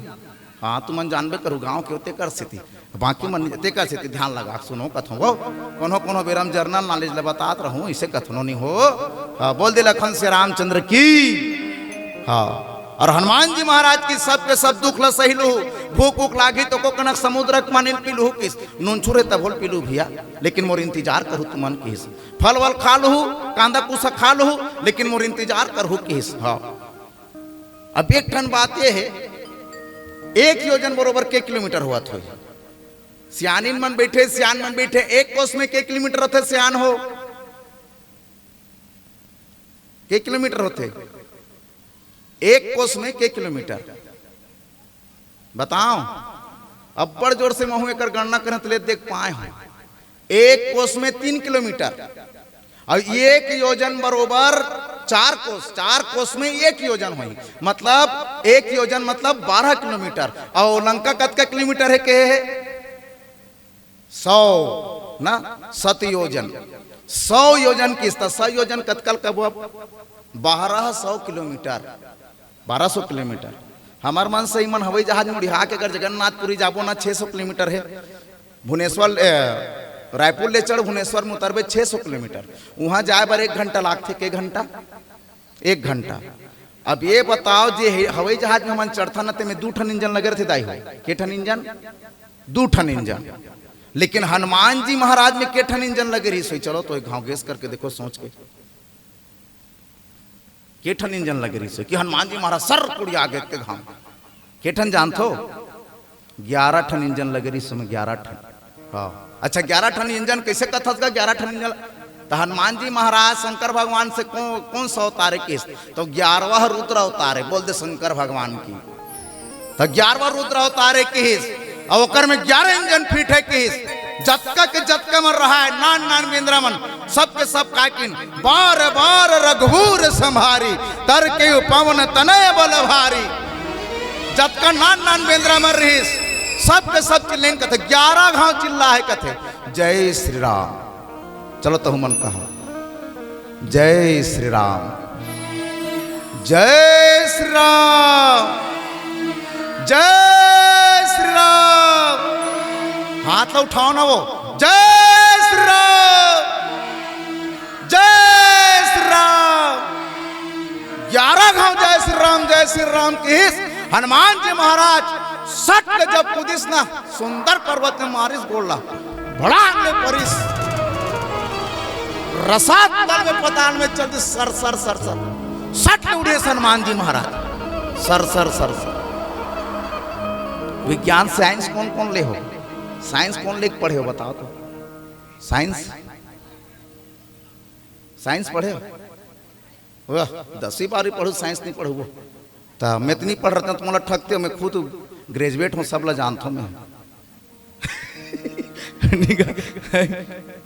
हाँ, तुमन जानबे करू गाँव के होते कर सेती, बाकी मन नहीं, तेकर सेती ध्यान लगा के सुनो कथों वो। कोनो कोनो बेरा म जनरल नॉलेज ल बतात रहूं, इसे कथनो नहीं हो। हाँ, बोल दे लखन से रामचंद्र की। हाँ, और हनुमान जी महाराज की सबके सब दुख ल सही लूहू, भूख उख लागी तो को कनक समुद्र के पानी ल पी लूहू किस, नून छुरे तभो ल पी लूहू भैया, लेकिन मोर इंतजार करू तुमन किस। फल वल खा लूहू, कांदा कुसा खा लूहू, लेकिन मोर इंतजार करहू किस। हाँ। अब एक ठन बात ये है, एक योजन बरोबर के किलोमीटर होवत होही? सियानिन मन बैठे, सियान मन बैठे, एक कोस में के किलोमीटर होथे सियान हो? के किलोमीटर होथे? एक कोस में के किलोमीटर? बताओ, अब्बड़ जोर से महू एकर गणना करत ले देख पाए हो। एक कोस में तीन किलोमीटर, और एक योजन बरोबर चार कोस, चार कोस में एक योजन होही, मतलब एक योजन मतलब बारह किलोमीटर। और लंका कतका किलोमीटर है, के है? सौ ना, सत योजन, सौ योजन किस, त सौ योजन कतका ल कबो अब? बारह सौ किलोमीटर। बारह सौ किलोमीटर। हमर मन से इमन हवाई जहाज मुड़िहा के अगर जगन्नाथपुरी जाबो ना, छह सौ किलोमीटर है। भुवनेश्वर, ए, रायपुर ले चढ़, भुवनेश्वर में उतरबे, छह सौ किलोमीटर। वहां जाए बर एक घंटा लागथे। के घंटा? एक घंटा। अब ये बताओ, जे हे-, हवाई जहाज में हमन चढ़थन ना, तेमे दू ठन इंजन लगे रथे दाई हो। के ठन इंजन? दू ठन इंजन। लेकिन हनुमान जी महाराज में के ठन इंजन लगे रहिस होही? चलो तो एक घाव गेस करके देखो, सोच के। के ठन इंजन लगे रहिस होही कि हनुमान जी महाराज सर कुड़िया गे के घाम? के ठन जानथो? ग्यारह ठन इंजन लगे रहिस होही, ग्यारह ठन। हाँ। अच्छा, ग्यारह ठन इंजन कैसे कथस गा, ग्यारह ठन इंजन? तो हनुमान जी महाराज शंकर भगवान से कौन, कौन सा अवतारे किस? तो ग्यारहवा रुद्र अवतारे। बोल दे शंकर भगवान की। त ग्यारहवाँ रुद्र अवतारे किहिस, अउ ओकर में ग्यारह इंजन फिट हे किहिस। जतका के जतका मन रहाय, नान नान बेंदरा मन, सबके सब काय किहिन, "बार बार रघुबीर संभारी, तरिकेउ पवन तनय बल भारी।" जतका नान नान बेंदरा मन रिहिस, सबके सब चिल्लाइन कथे, ग्यारह घांव चिल्लाय हे कथे, "जय श्री राम।" चलो तहु मन कहा, "जय श्री राम, जय श्री राम, जय श्री राम।" हाथ ला उठाओ ना वो, "जय श्री राम, जय श्री राम।" ग्यारह घांव जय श्री राम, जय श्री राम किहिस। हनुमान जी महाराज सट ले जब कूदिस ना, सुंदर पर्वत में मारिस गोड़ ला, भड़ांग ले परिस। रसातल में पताल में चल दिस, सर, सर, सर, सर। सट ले उड़िस हनुमान जी महाराज, सर, सर, सर, सर। विज्ञान, साइंस कौन कौन ले हो? साइंस कौन ले के पढ़े हो, बताओ तो। साइंस, साइंस पढ़े हो? वाह, दसवीं बारहवीं पढ़ू, साइंस नहीं पढ़ू। त मैं तो नहीं पढ़ रहता, तुम लोग ठगते हो, मैं खुद ग्रेजुएट हूँ, सब ला जानता हूँ मैं।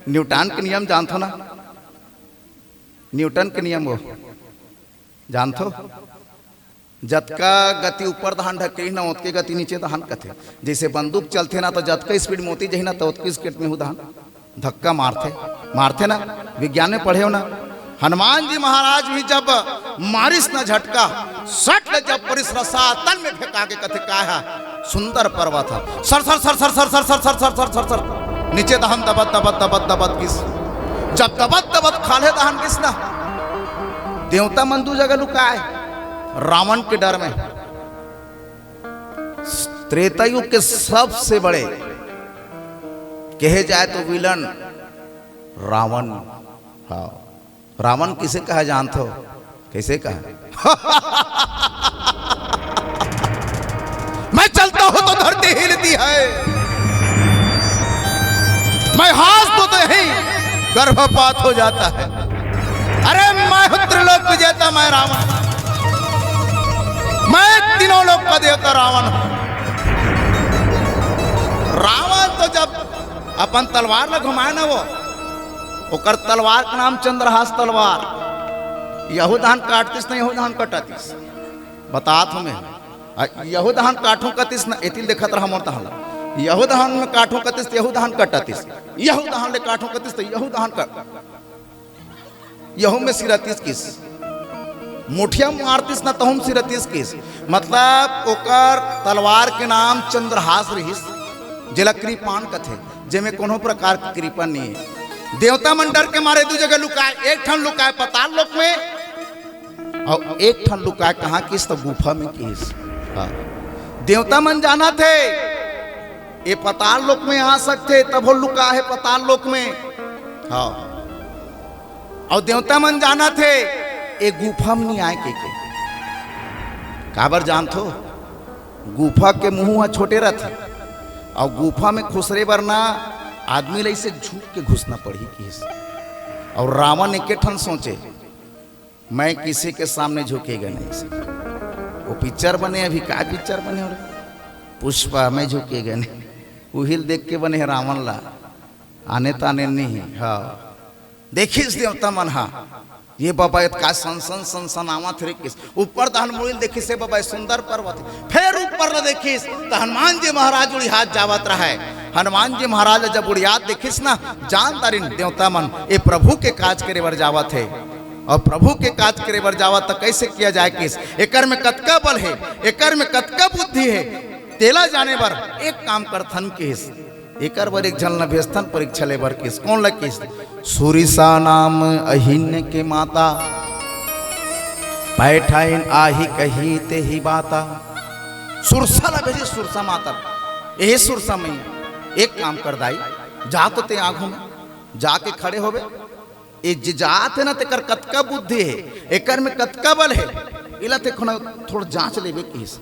न्यूटन के नियम जानत हो ना? न्यूटन के नियम वो जानत हो? जतका गति ऊपर दहान ढकेली ना, ओतके गति नीचे दहान कथे। जैसे बंदूक चलथे ना, तो जतका स्पीड मोती जही ना, तो ओतके स्पीड में हु दहान धक्का मारथे, मारथे ना। विज्ञान में पढ़े हो ना? हनुमान जी महाराज भी जब मारिस ना झटका, सट ले जब परिस रसा तन में फेंका के कथे का है, सुंदर पर्वत है। Sir sir sir sir sir sir sir sir sir sir sir sir नीचे दहन दबत दबत दबत दबत गिस। जब दबत दबत खाल्हे दहन गिस ना, देवता मन दू जगह लुकाए, रावण के डर में। त्रेता युग के सबसे बड़े कहे जाए तो विलन रावण। हाँ, रावण किसे कहा जानत हो? कैसे कहा? मैं चलता हूं तो धरती हिलती है, मैं हाथ तो, तो यही गर्भपात हो जाता है। अरे मैं हूं त्रिलोक विजेता, मैं रावण, मैं तीनों लोक का देवता रावण हूं। रावण तो जब अपन तलवार ला घुमाए ना, वो ओकर तलवार के नाम चंद्रहास तलवार। यहू दहान काटतिस न, यहू दहान कटातिस। बतात हूं मैं। आ, यहू दहान काटूं कतिस न, एतिल देखत रहा मोर दहान ला। यहू दहान में काटूं कतिस, यहू दहान कटातिस। यहू दहान ले काटूं कतिस, तो यहू दहान कट, यहू में सिरतिस किस। मुठिया मारतिस न, तहू में सिरतिस किस। मतलब ओकर तलवार के नाम चंद्रहास रहिस, जेला कृपाण कथे, जेमे कोनो प्रकार के कृपा नहीं है। देवता मन डर के मारे दू जगह लुकाए, एक ठन लुकाए पताल लोक में, अउ एक ठन लुकाए कहाँ किस, तो गुफा में किस। हाँ। देवता मन जानथे, ये पताल लोक में आ सकथे, तभो लुका है पताल लोक में। हाँ। अउ देवता मन जानथे, ये गुफा में नहीं आए के, के। काबर जानथो? गुफा के मुंह ह छोटे रथे, अउ गुफा में खुसरे बर ना आदमी ला इसे झुक के घुसना पड़ही किस। अउ रावण एके ठन सोचे, मैं किसी के सामने झुकेगा नहीं। वो पिक्चर बने, अभी का पिक्चर बने हो रे? पुष्पा, मैं झुकेगा नहीं। उहिल देख के बने हे रावण ला, आने ताने नहीं। हाँ, देखिस देवता मन हा, ये बाबा, एत का सन सन सन सन आवत रे किस। ऊपर दहन मुड़िल देखिस, हे बाबा, ये सुंदर पर्वत हे। फेर ऊपर ल देखिस, त हनुमान जी महाराज उड़ियात जावत रहय। हनुमान जी महाराज जब उड़ियात देखिस ना, जान डारिन देवता मन, ये प्रभु के काज करे बर जावत हे। अउ प्रभु के काज करे बर जावत त कैसे किया जाए किस, एकर में कतका बल हे, एकर में कतका बुद्धि हे, तेला जाने बर एक काम करथन किस, एकर बर एक झन ल भेजथन परीक्षा ले बर किस। कोन ल किस? सुरसा नाम अहिन्य के माता, पैठाइन आही कही तेही बाता। सुरसा ल भेजिस, सुरसा माता ल। ए सुरसा मैया, एक काम कर दाई, जा तो ते आघू में जाके खड़े होबे, ए जे जात हे ना, तेकर कतका बुद्धि हे, एकर में कतका बल हे, एला ते खुना थोड़ जांच लेबे किस।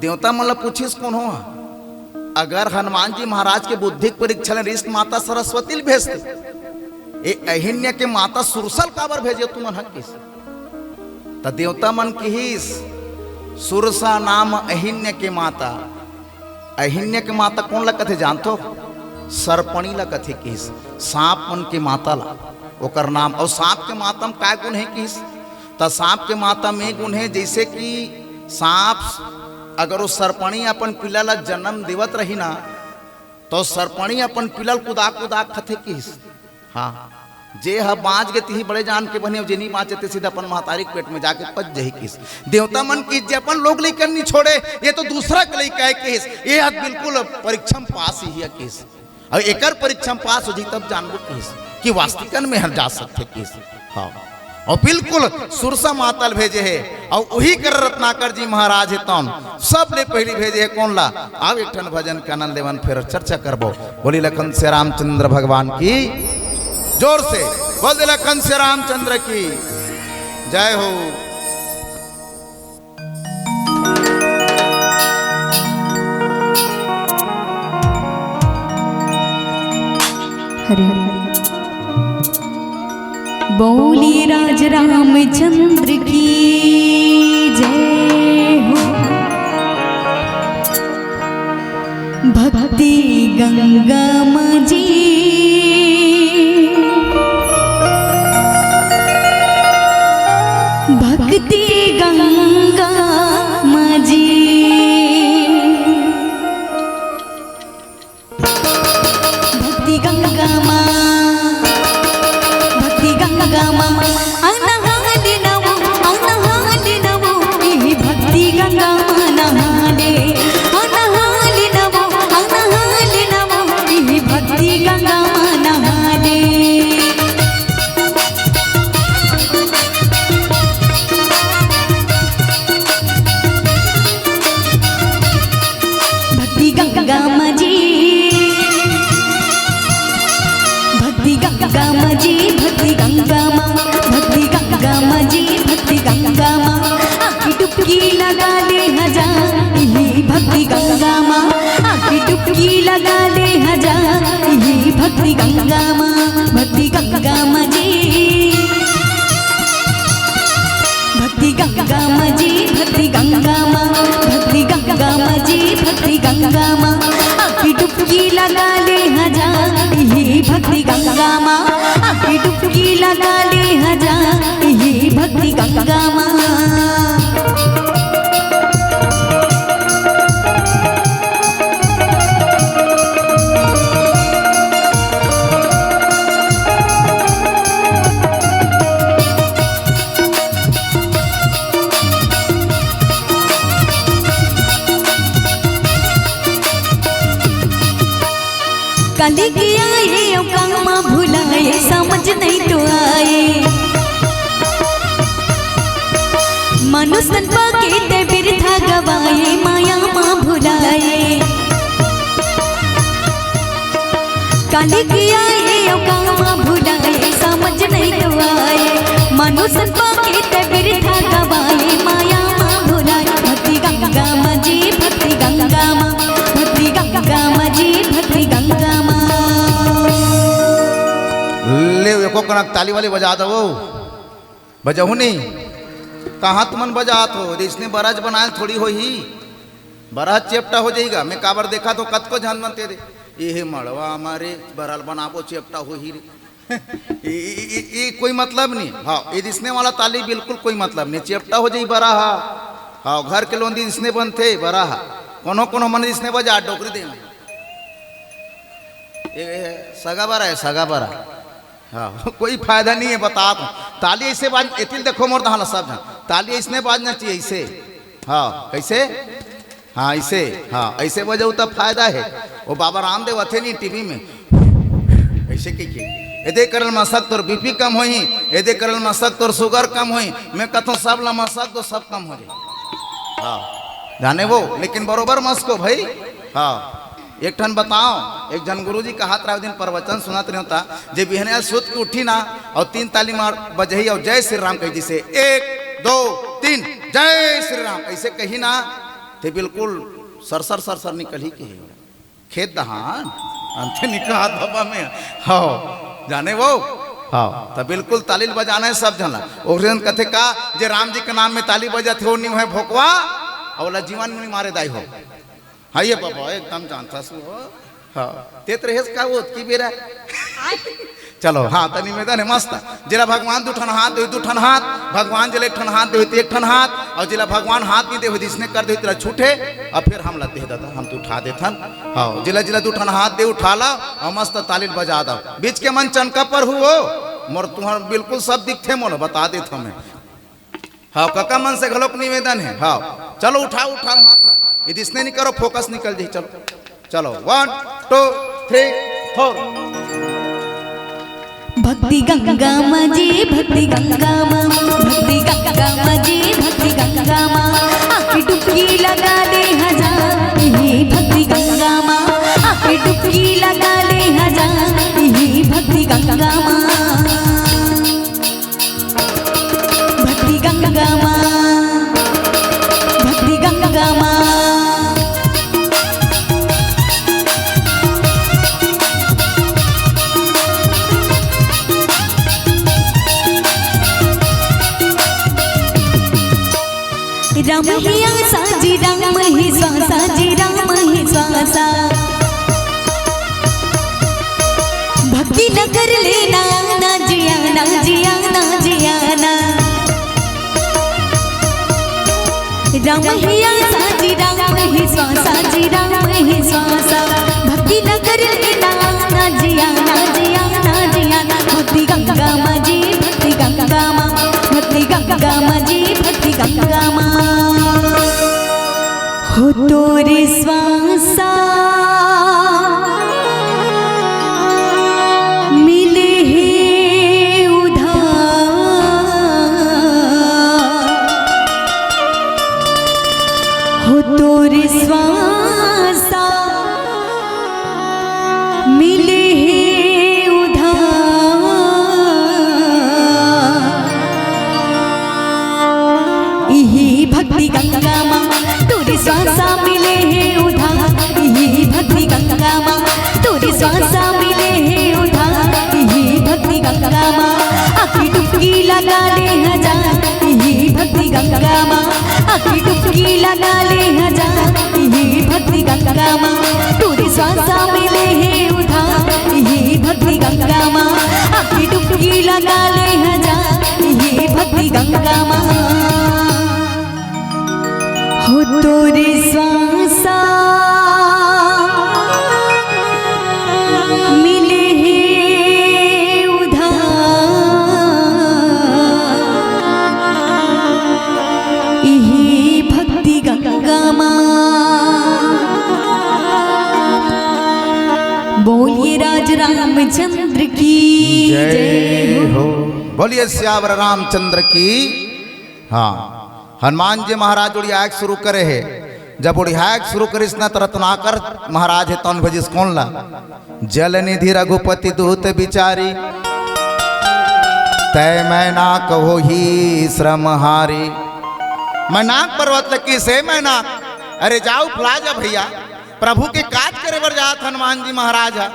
देवता मन ला पूछिस, कोन हो? अगर हनुमान जी महाराज के बुद्धि के परीक्षा ले रिस, माता सरस्वती ल भेजते। ए अहिन्या के माता सुरसा ल काबर भेजे तुमन ह किस? त देवता मन किहिस, सुरसा नाम अहिन्या के माता। अहिन्या के माता कोन ला कथे जानथो? सरपणी ला कथे किहिस, सांप मन के माता ला, ओकर नाम। अउ सांप के माता म काय गुण हे किहिस? त सांप के माता म ए गुण हे, जइसे कि सांप अगर ओ सरपणी अपन पिला ला जन्म देवत रही ना, त ओ सरपणी अपन पिला ल कुदा कुदा खाथे किहिस। हाँ, जे ह बांच गे तिही बड़े जान के बने, जे नी बांचे ते सीधा अपन महतारी के पेट में जाके पच जही किस। देवता मन किस, जे अपन लोग लइकन नी छोड़े, ये तो दूसरा के लइका हे किस। ये ह बिल्कुल परीक्षा म पास ही हे किस। अउ एकर परीक्षा म पास हो जही तब जानबो किस कि वास्तविकन में हर जा सकथे किस। हाँ। अउ बिल्कुल सुरसा माता ल भेजे हे, अउ उही कर रत्नाकर जी महाराज हे तौन सबले पहिली भेजे हे कोन ला? आव एक ठन भजन के आनंद लेवन, फेर चर्चा करबो। बोली लखन से रामचंद्र भगवान की, जोर से बोल दे लखन से रामचंद्र की जय हो। हरि हरि। बोली राज रामचंद्र की जय हो। भक्ति गंगा माँ जी, भक्ति गंगा माँ जी। भक्ति गंगा माँ, भक्ति गंगा माँ, अंग नहाले नमो, अंग नहाले नमो, इही भक्ति गंगा माँ नहाले, अंग नहाले नमो, अंग नहाले नमो, इही भक्ति गंगा माँ नहाले। भक्ति गंगा माँ जी, भक्ति गंगा माँ जी, भक्ति गंगा माँ, भक्ति गंगा माँ जी, भक्ति गंगा माँ। आँखी डुबकी लगा ले हजार, इही भक्ति गंगा माँ। आँखी डुबकी लगा ले हजार, इही भक्ति गंगा माँ, भक्ति गंगा माँ जी। भक्ति गंगा माँ जी, भक्ति गंगा माँ, भक्ति गंगा माँ जी, भक्ति गंगा माँ। आँखी डुबकी लगा ले हजार, इही भक्ति गंगा माँ। आँखी डुबकी लगा ले हजार, इही भक्ति गंगा माँ। काली के आए अउ कामा भुलाए, समझ नहीं तो आए। मनुष्य तन पाके ते बिरथा गवाए, माया मा भुलाए। काली के आए अउ कामा भुलाए, समझ नहीं तो आए। मनुष्य तन पाके ते बिरथा गवाए, माया मा भुलाए। भक्ति गंगा माँ जी, भक्ति गंगा माँ, भक्ति गंगा माँ जी, भक्ति गंगा माँ। ले, एको कनक ताली वाली बजा दो। बजहू नहीं। कहाँ तुमन बजात हो? अइसने बरहा बनाए थोड़ी होही। बरहा चेपटा हो जाही गा। मैं काबर देखत हों, कतको झन मन तेरे, ये मड़वा मारे बरहा ल बनाबो, चेपटा होही रे। ये, ये, ये, ये कोई मतलब नहीं। हाँ, ये अइसने वाला ताली बिल्कुल कोई मतलब नहीं। चेपटा हो जाही बरहा। हाँ, घर के लोंदी अइसने बनथे बरहा। कोनो कोनो मन अइसने बजा डोकरी देना। ये, ये सगा बरहा है, सगा बरहा। हाँ, कोई फायदा नहीं है, बतात हों। ताली अइसे बाज, एती ल देखो मोर दहा ल सब झन। ताली अइसने बाजना चाहिए, अइसे। हाँ, कइसे? हाँ, अइसे। हाँ, अइसे बजाहू तब फायदा हे। वो बाबा रामदेव आथे नहीं टीवी में, अइसे कहिके, "एदे करे ल मसक तोर बीपी कम होही, एदे करे ल मसक तोर शुगर कम होही।" मैं कथों, "सब ला मसक दो, सब कम हो जाही।" हाँ, जाने वो, लेकिन बरोबर मसको भाई। हाँ। एक ठन बताओं, एक झन गुरुजी कहत रहे, ओ दिन प्रवचन सुनत रहेंव ता, जे बिहनिया सुत के उठही ना अउ तीन ताली मार बजही अउ जय श्री राम कहि दिस, एक, दो, तीन, जय श्री राम, अइसे कही ना, ते बिल्कुल सरसर सरसर निकलही कहे। खेत दहान, अंते निकात बाबा में, हव, जाने वो? हव, त बिल्कुल ताली ल बजाना हे सब झन ला। ओ झन कथे का, जे राम जी के नाम में ताली बजत हे, ओ नी होय भोकवा, अउ ओला जीवन में मारे दाई हो। हाँ, ये बाबा, एकदम जानथस वो। हाँ, ते त रहेस का वो, ओतकी बेरा। चलो, हाँ, त निवेदन हे मस्त। जेला भगवान दू ठन हाथ देही, दू ठन हाथ, भगवान जेला एक ठन हाथ देही, त एक ठन हाथ, अउ जेला भगवान हाथ नइ देही, त अइसने कर देही, तेला छूटे, अउ फेर हमला दे दादा, हम तो उठा देथन। हाँ, जेला, जेला दू ठन हाथ दे, उठा ला, अउ मस्त ताली ल बजा दव। बीच के मन चनका पर हुओ, मोर तुहर बिल्कुल सब दिखथे मोला, बता देथंव मैं। हाँ, कका मन से घलोक निवेदन हे। हाँ, चलो उठाओ, उठाओ हाथ ला। ये अइसने नहीं करो, फोकस निकल जाही। चलो, चलो, one, two, three, four। भक्ति गंगा माँ जी, भक्ति गंगा माँ, भक्ति गंगा माँ जी, भक्ति गंगा माँ। आँखी डुबकी लगा ले हजार, इही भक्ति गंगा माँ। आँखी डुबकी लगा ले हजार, इही भक्ति गंगा माँ। भक्ति गंगा माँ, भक्ति गंगा माँ। साजी राम ही श्वासा, जी राम ही श्वासा। भक्ति नगर लेना ना जिया, ना जिया, ना जिया ना। राम ही आसा, जी राम ही श्वासा, जी राम ही श्वासा। भक्ति नगर लेना ना जिया, ना जिया, ना जिया। भक्ति गंगा माँ जी, भक्ति गंगा माँ, भक्ति गंगा माँ जी, भक्ति गंगा माँ। हो तोरे श्वासा मिले हे उधार, हो तोरे श्वासा मिले हे उधार। इही भक्ति गंगा माँ तोरे श्वासा मिले हे उधार। इही भक्ति गंगा माँ तोरे श्वासा मिले हे उधार। इही भक्ति गंगा माँ आखी डुबकी लगा ले हजार। इही भक्ति गंगा माँ आखी डुबकी लगा ले हजार। इही भक्ति गंगा माँ तोरे श्वासा मिले हे उधार। इही भक्ति गंगा माँ आखी डुबकी लगा ले हजार। इही भक्ति गंगा माँ हो तोरे श्वासा मिले हे उधार। इही भक्ति गंगा माँ। बोलिए राज रामचंद्र की जय हो। बोलिए सियावर रामचंद्र की। हाँ, हनुमान जी महाराज ओढ़ियाए के शुरू करे हे। जब ओढ़ियाए के शुरू करिस न, त रत्नाकर महाराज हे तौन भेजिस कोन ला? जल निधि रघुपति दूत बिचारी, तै मैनाक होही श्रम हारी। मैनाक पर्वत ल किहिस, हे मैनाक, अरे जाओ फुला जा भैया, प्रभु के काज करे बर जात हनुमान जी महाराज ह।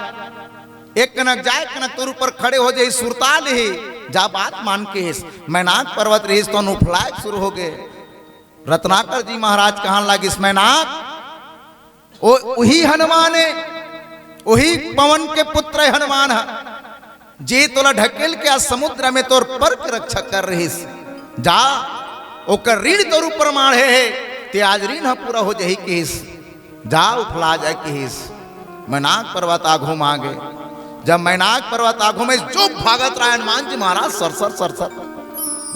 एक कनक जाए, एक कनक तोर ऊपर खड़े हो जाही, सुरता लेही, जा बात मान किहिस। मैनाक पर्वत रिहिस तौन उफलाए शुरू हो गे। रत्नाकर जी महाराज कहन लागिस, मैनाक, ओ, उही हनुमान हे, उही पवन के पुत्र हे हनुमान ह, जे तोला ढकेल के आज समुद्र में तोर पर के रक्षा कर रिहिस। जा, ओकर ऋण तोर ऊपर माढ़े हे, ते आज ऋण ह पूरा हो जाही किहिस। जा उफला जा किहिस। मैनाक पर्वत आघू म आगे। जब मैनाक पर्वत आघू म आइस, जो भागत रहय हनुमान जी महाराज सरसर सरसर,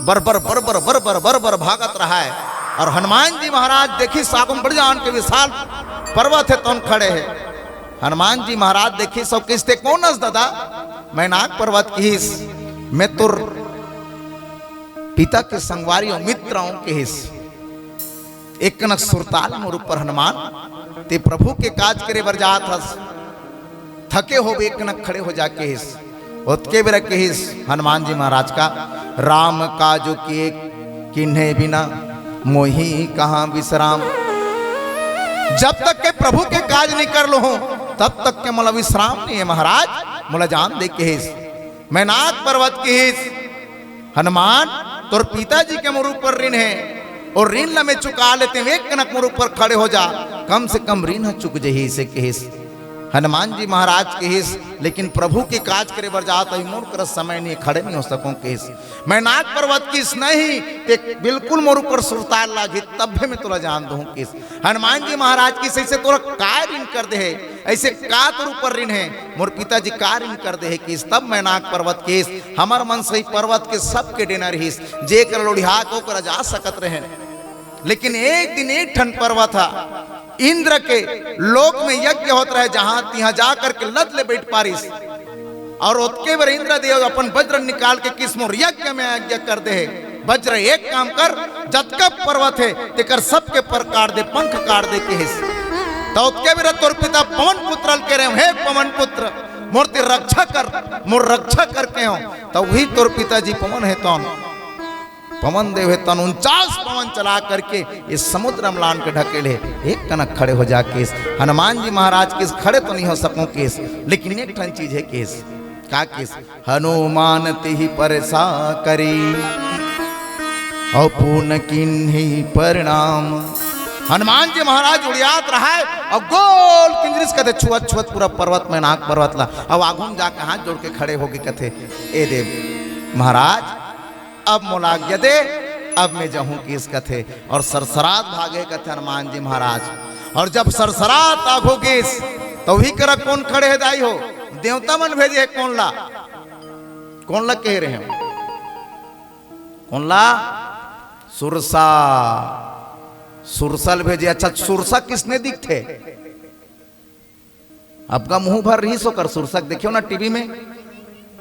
बरबर बरबर बरबर बरबर भागत रहय। अउ हनुमान जी महाराज देखिस आघू म बड़ जान के विशाल पर्वत हे, तौन खड़े हे। हनुमान जी महाराज देखिस अउ किहिस, ते कोन अस ददा? मैनाक पर्वत किहिस, मैं तोर पिता के संगवारी अउ मित्र अंव किहिस। एक कनक सुरता ले मोर ऊपर हनुमान, ते प्रभु के काज करे बर जात हस, थके होबे, एक कनक खड़े हो जा किहिस। ओतके बेरा किहिस हनुमान जी महाराज का, राम काज किए कीन्हे बिना मोहि कहाँ विश्राम। जब तक के प्रभु के काज नइ कर लुहूं, तब तक के मोला विश्राम नइ हे महाराज, मोला जान दे किहिस। मैनाक पर्वत किहिस, हनुमान, तोर पिताजी के मोर ऊपर ऋण हे, अउ ऋण ल मैं चुका लेतेंव, एक कनक मोर ऊपर खड़े हो जा, कम से कम ऋण ह चुक जही, अइसे किहिस। हनुमान जी महाराज किहिस, लेकिन प्रभु के काज करे बर जात हंव, मोर करा समय नइ हे, खड़े नइ हो सकंव किहिस। मैनाक पर्वत किहिस, नहीं, ते बिल्कुल मोर ऊपर सुरता लागही, तभे मैं तोला जान दूहूं किहिस। हनुमान जी महाराज किहिस, अइसे तोला का ऋण कर दे हे, अइसे का तोर ऊपर ऋण हे, मोर पिताजी का ऋण कर दे हे किहिस। तब मैनाक पर्वत किहिस, हमर मन सही पर्वत के सबके डेना रिहिस, जेकर ओढ़िया के ओकरा जा सकत रहेन। लेकिन एक दिन एक ठन पर्वत ह इंद्र के लोक में यज्ञ होत रहे, जहां तिहां जा करके लद ले बइठ पारिस। अउ ओतके बेर इंद्रदेव अपन वज्र निकाल के किहिस, मोर यज्ञ में यज्ञ कर दे हे। वज्र एक काम कर, जतका पर्वत हे, तेकर सबके पर काट दे, पंख काट दे किहिस। त ओतके बेर तोर पिता पवन पुत्र ल कहे रहे, हे पवन पुत्र, मोर ते रक्षा कर, मोर रक्षा कर कहे हंव। त उही तोर पिताजी पवन हे तौन, पवन देव हे तौन, उनचास पवन चला करके ये समुद्र म लान के ढकेल हे। एक कनक खड़े हो जा किहिस। हनुमान जी महाराज किहिस, खड़े तो नइ हो सकंव किहिस, लेकिन एक ठन चीज हे किहिस। का किहिस? हनुमान तिहि परसा करी, अउ पुन कीन्ही प्रणाम। हनुमान जी महाराज उड़ियात रहय अउ गोल किंजरिस कथे, छुअत छुअत पूरा पर्वत, मैनाक पर्वत ला। अउ आघू म जाके हाथ जोड़ के खड़े होके कथे, ए देव महाराज, अब मोला आज्ञा दे, अब मैं जाहूं किस कथे। अउ सरसरात भागे कथे हनुमान जी महाराज। अउ जब सरसरात आघू गिस, त उही करा कोन खड़े हे दाई हो? देवता मन भेजे हे कोन ला? कोन ला कहे रहे हो? कोन ला? सुरसा। सुरसा ल भेजे। अच्छा, सुरसा किसने दिखथे? अतका मुंह भर रहिस ओकर सुरसा के, देखे हो ना टीवी में,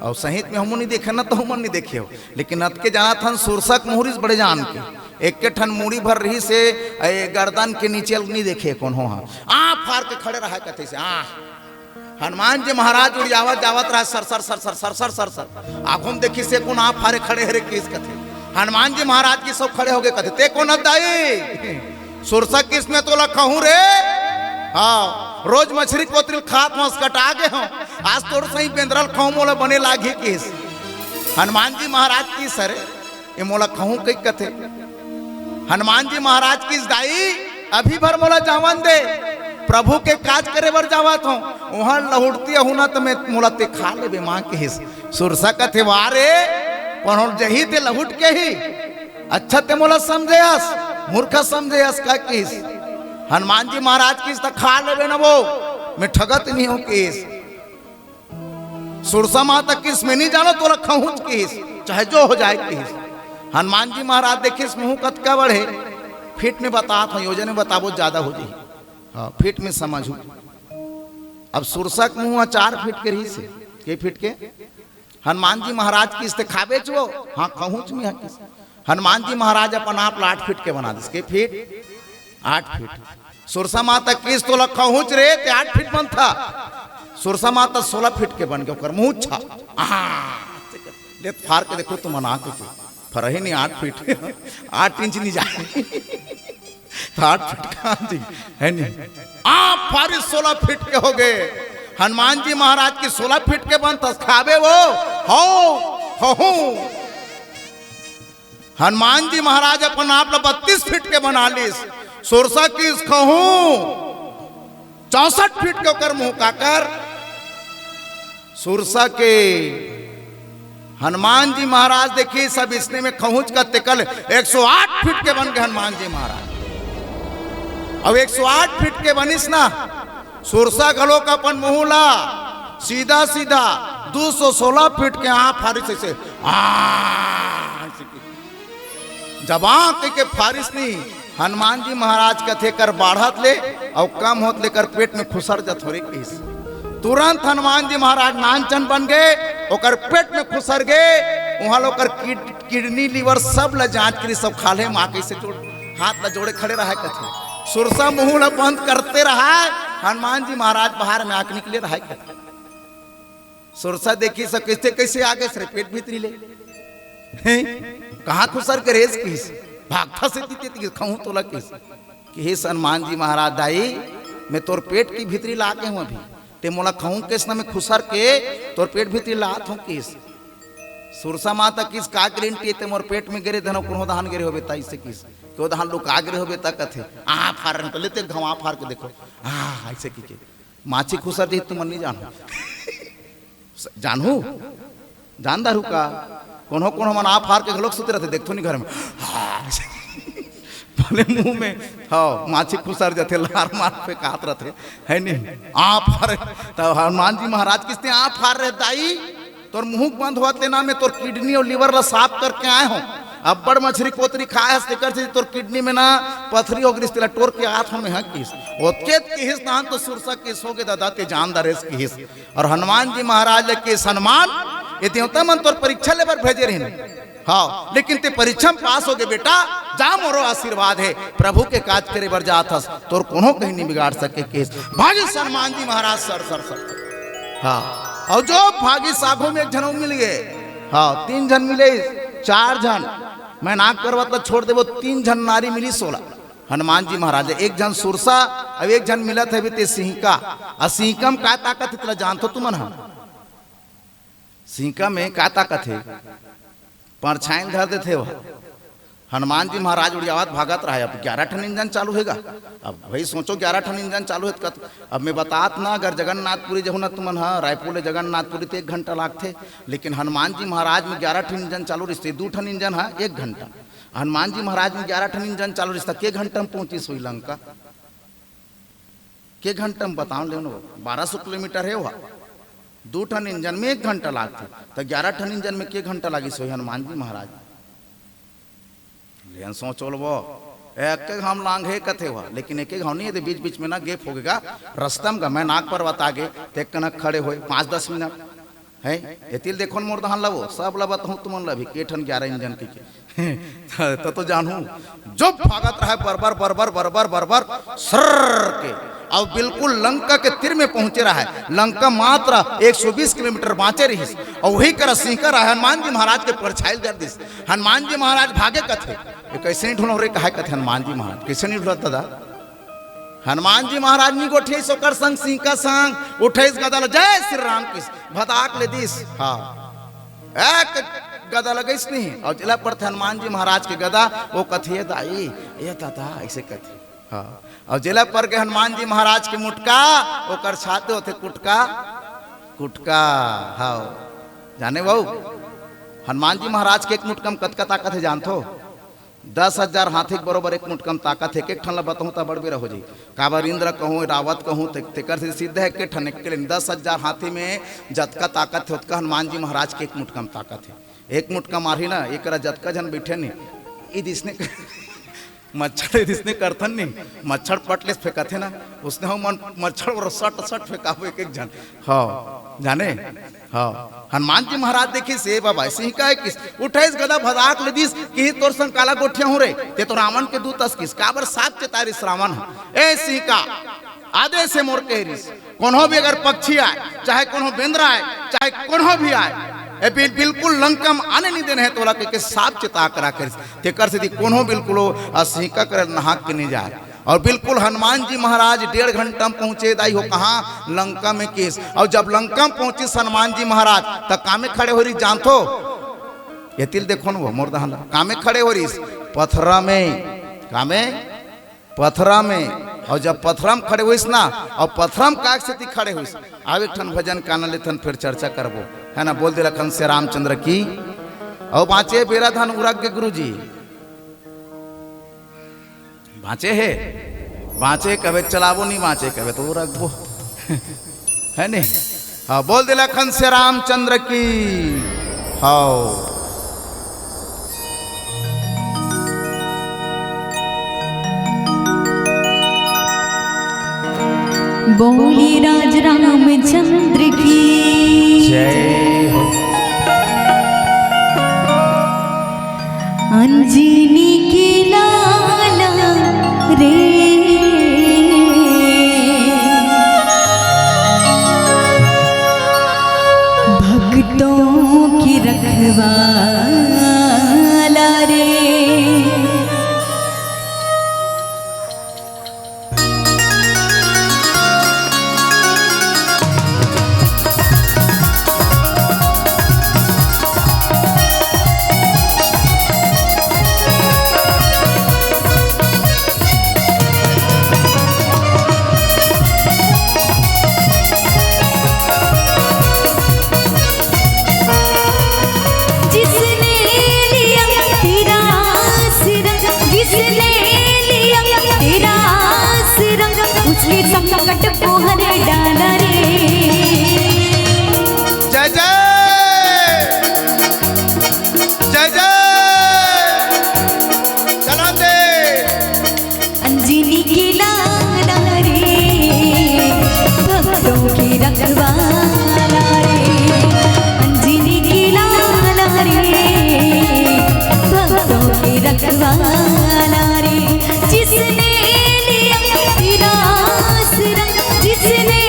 अउ सहित में हमू नहीं देखे ना, तो हमन नहीं देखे हो, लेकिन अतके जानत हन सुरसा के मुंह रहिस बड़े जान के, एके ठन मुड़ी भर रहिस हे, ए, गर्दन के नीचे नहीं देखे कोनो हा। आंख फार के खड़े रहय कथे से, आंख। हनुमान जी महाराज उड़ियावत जावत रहय, sir sir sir sir sir sir sir sir. आघू म देखिस से कोन आंख फारे खड़े हे रे किस कथे। हनुमान जी महाराज किस सब खड़े होगे कथे, ते कोन हस दाई? सुरसा किस, मैं तोला खहूं रे। हां, रोज मछरी पोतरी ल खात हंव, असकटा गे हंव, आज तोर सही बेंदरा ल खहूं, मोला बने लागही किस। हनुमान जी महाराज किस, अरे, ए मोला खहूं कहि कथे। हनुमान जी महाराज किस, दाई, अभी भर मोला जावन दे, प्रभु के काज करे बर जावत हंव, उहां लहुटती आहूं ना त मैं, मोला ते खा लेबे मां किस। सुरसा कथे, वाह रे, पनोर जही ते लहुट के ही, अच्छा ते मोला समझे हस, मूर्ख समझे हस का किस। हनुमान जी महाराज किस, त खा लेबे न वो, मैं ठगत नहीं हंव किस। सुरसा माता किस, मैं नहीं जानंव, तोला खहूंच किस, चाहे जो हो जाए किस। हनुमान जी महाराज देखिस मुंह कतका बड़े, फीट में बतात हंव, योजन में बताबो ज्यादा हो जाही। हां, फीट में समझहू। अब सुरसा के मुंह चार फीट के रहिस हे, के फीट के? हनुमान जी महाराज किस, ते खाबेच वो, हां, खहूंच मैं हा किस। हनुमान जी महाराज अपन आप ला आठ फीट के बना दिस। के फीट? आठ फीट। सुरसा माता किस, तोला खहूंच रे, ते आठ फीट बनथा। सुरसा माता सोलह फीट के बन गे, ओकर मुंह छा। आहा! ले त फार के देखो तुमन आके के। फरही नहीं आठ फीट। आठ इंच नहीं जाय। त आठ फीट कहां जी? हे नहीं? आंख फारिस सोलह फीट के होगे। हनुमान जी महाराज किस सोलह फीट के बनथस, खाबे वो? हव, खहूं। हनुमान जी महाराज अपन आप ला बत्तीस फीट के बना लिस। सुरसा किस, खहूं चौसठ फीट के ओकर मुंह, काकर? सुरसा के। हनुमान जी महाराज देखिस अब इसने में खहूंच कथे, तेकर ले एक सौ आठ फीट के बन गे हनुमान जी महाराज। अब एक सौ आठ फीट के बनिस ना, सुरसा घलोक अपन मुंह ला सीधा सीधा दू सौ सोलह फीट के आंख फारिस अइसे, आ, अइसे कि जब आंख के फारिस नहीं, हनुमान जी महाराज कथे कर बाढ़त ले अउ कम होत ले कर पेट में खुसर जथे रे किस। तुरंत हनुमान जी महाराज नानचन बन गे, ओकर पेट में खुसर गे, उहां ले ओकर किड-, किडनी, लिवर सब ला जांच करिस, सब खाल्हे मां कइसे जोड़, हाथ ला जोड़े खड़े रहय कथे। सुरसा मुंह ला बंद करते रहय, हनुमान जी महाराज बाहर में आके निकले रहय कथे। सुरसा देखिस कइसे कइसे आगे रे पेट भीतरी ले। हैं? कहां खुसर के रेस किस? भागथा से तीते तीते खहूं तोला किस। किस हनुमान जी महाराज, दाई, मैं तोर पेट के भीतरी ला आगे हंव अभी। ते मोला खहूं किस ना, मैं खुसर के तोर पेट भीतरी लात हंव किस। सुरसा माता किस का गारंटी हे ते मोर पेट में गे रहे धन कोनो दहान गे रहे होबे त अइसे किस। कोनो दहान लुका गे रहे होबे त कथे। आंख फार रहे, पहले ते घवा फार के देखो। आ, अइसे कि के। माछी खुसर जही तुमन नहीं जानहू। जानहू? जान डारहू का? कोनो कोनो मन आंख फार के घलोक सुते रहथे, देखथो नहीं घर में। हाँ। भले मुंह में, हाँ, माछी खुसर जथे, लार मार फेंकात रहथे, हे नहीं? आंख फार, त हनुमान जी महाराज किस ते आंख फार रहे, दाई, तोर मुंह बंद होवत ले ना, मैं तोर किडनी अउ लिवर ला साफ करके आय हंव। अब्बड़ मछरी पोतरी खाय हस, तेकर से तोर किडनी में ना पथरी हो गिस, तेला टोर के आत हंव मैं हा किस। ओतके त किहिस, तहान तो सुरसा किस होगे ददा, ते जान डारेस किहिस। अउ हनुमान जी महाराज ले किस, हनुमान, ये देवता मन तोर परीक्षा ले बर भेजे रहिन। हाँ, लेकिन ते परीक्षा में पास होगे बेटा, जा मोरो आशीर्वाद हे, प्रभु के काज करे बर जात हस, तोर कोनो कहीं नहीं बिगाड़ सके किस। भागिस हनुमान जी महाराज सर, सर, सर। हाँ, अउ जो भागिस आघू में एक झन अउ मिल गे। हाँ, तीन झन मिले, चार झन। मैनाक पर्वत ला छोड़ देबो, तीन झन नारी मिलिस ओला। हनुमान जी महाराज, एक झन सुरसा, अउ एक झन मिलत हे भी ते सिंहिका। अउ सिंहिका में का ताकत हे, तेला जानथो तुमन हा? सिंहिका में का ताकत हे? परछाई ल धर देथे वो। हनुमान जी महाराज उड़ियावत भागत रहे। अब ग्यारह ठन इंजन चालू हे गा। अब भाई सोचो, ग्यारह ठन इंजन चालू हे त कत-, अब मैं बतात ना, अगर जगन्नाथपुरी जहू ना तुमन ह, रायपुर ले जगन्नाथपुरी त एक घंटा लागथे, लेकिन हनुमान जी महाराज में ग्यारह ठन इंजन चालू रिहिस त दू ठन इंजन ह एक घंटा। हनुमान जी महाराज में ग्यारह ठन इंजन चालू रिहिस त के घंटा में पहुंचिस होही लंका? के घंटा में बताओ, ले नो, बारह सौ किलोमीटर हे वह, दू ठन इंजन में एक घंटा लागथे, त ग्यारह ठन इंजन में के घंटा लागिस होही हनुमान जी महाराज? लेन सोच लो वो, एक एक घांव लांघे कथे हुआ, लेकिन एक एक घांव नहीं, यदि बीच बीच में ना gap हो गे गा, रस्ता में गा, मैं नाग पर्वत आ गे, ते कनक खड़े होय पाँच दस मिनट, है, एतिल देखो न मोर दहान ला वो, सब ला बताऊं तुमन ला भी, के ठन ग्यारह इंजन के, के। त, त तो जानू, जो भागत रहे बरबर, बरबर, बरबर, बरबर, सर्र के, अउ बिल्कुल लंका के तीर में पहुंचे रहे। लंका मात्र एक सौ बीस किलोमीटर बांचे रहिस, अउ वही करा सिंह करा हनुमान जी महाराज के परछाई ल दे दिस। हनुमान जी महाराज भागे कथे, ये कैसे नहीं ढूंढो रे, कहे कथे हनुमान जी महाराज, कैसे नहीं ढूंढत दादा? हनुमान जी महाराज नहीं गोठियाइस ओकर संग, सिंह का संग, उठाइस गदा ल, जय श्री राम किस, भदाक ले दिस। हाँ, एक गदा लगइस नहीं, अउ जेला परथे हनुमान जी महाराज के गदा, वो कथे, "ए दाई, ए दादा", ऐसे कथे। हाँ, अउ जेला पर के हनुमान जी महाराज के मुटका, ओकर छाती होथे कुटका, कुटका। हाँ, जाने वो हनुमान जी महाराज के एक मुटका में कतका ताकत हे, जानथो? दस हजार हाथी के बरोबर एक मुटका में ताकत हे। एक एक ठन ला बताहूं त बड़ बेरा हो जाही। काबर इंद्र कहूं, रावत कहूं, ते-, तेकर से सिद्ध हे, एक ठन एक के ले दस हजार हाथी में जतका ताकत हे, ओतका हनुमान जी महाराज के एक मुटका में ताकत हे। एक मुटका मारही ना, एकरा जतका झन बैठे नहीं, ई दिसने मच्छर, ई दिसने करथन नहीं, मच्छर पट ले फेंकथे ना, उसने हम मन-, मच्छर और सट सट फेंकाबो एक एक झन। हाँ, जाने? हाँ, हनुमान जी महाराज देखिस, ए बाबा, सिंह का किस, उठाइस गदा भदाक ले दिस, कि तोर संग काला गोठियाहूं रे, ते तो रावण के दूत अस किस, काबर साप चेताय रिस रावण ह। ए सिंह का, आदेश हे मोर कहे रिस, कोनो भी अगर पक्षी आय, चाहे कोनो बेंदरा आय, चाहे कोनो भी आय, ए बिल-, बिल्कुल लंका में आने नहीं देना हे तोला, के, के साप चेता करा करिस। तेकर सेती कोनो बिल्कुल ओ सिंह का करे नहाक के नहीं जाय। अउ बिल्कुल हनुमान जी महाराज डेढ़ घंटा में पहुंचे दाई हो, कहां? लंका में किस। अउ जब लंका में पहुंचिस हनुमान जी महाराज, त कामे खड़े हो रिस जानथो? एतिल देखो न वो मोर दहान ला, कामे खड़े हो रिस, पथरा में, कामे? पथरा में। अउ जब पथरा में खड़े होइस ना, अउ पथरा में काहे सेती खड़े होइस, अब एक ठन भजन काना लेथन, फिर चर्चा करबो, है ना? बोल दे लखन से रामचंद्र की। अउ बांचे बेरा धन उरग के गुरु जी। बांचे हे, बांचे कबे चलाबो, नहीं बांचे कबे तो रखबो। है नहीं? हाँ, बोल दे लखन से रामचंद्र की। हाँ। बोली राज रामचंद्र की। जय हो। अंजनी के लाला रे, भक्तों के रखवाला रे। जिसने लिया तेरा आसरा, जिसने लिया तेरा आसरा, उसके संकट को हर डाला रे। जय जय, जय जय। चला दे। अंजनी के लाला रे, भक्तों के रखवाला रे। अंजनी के लाला रे, भक्तों के रखवाला रे। जिसने लिया तेरा आसरा, जिसने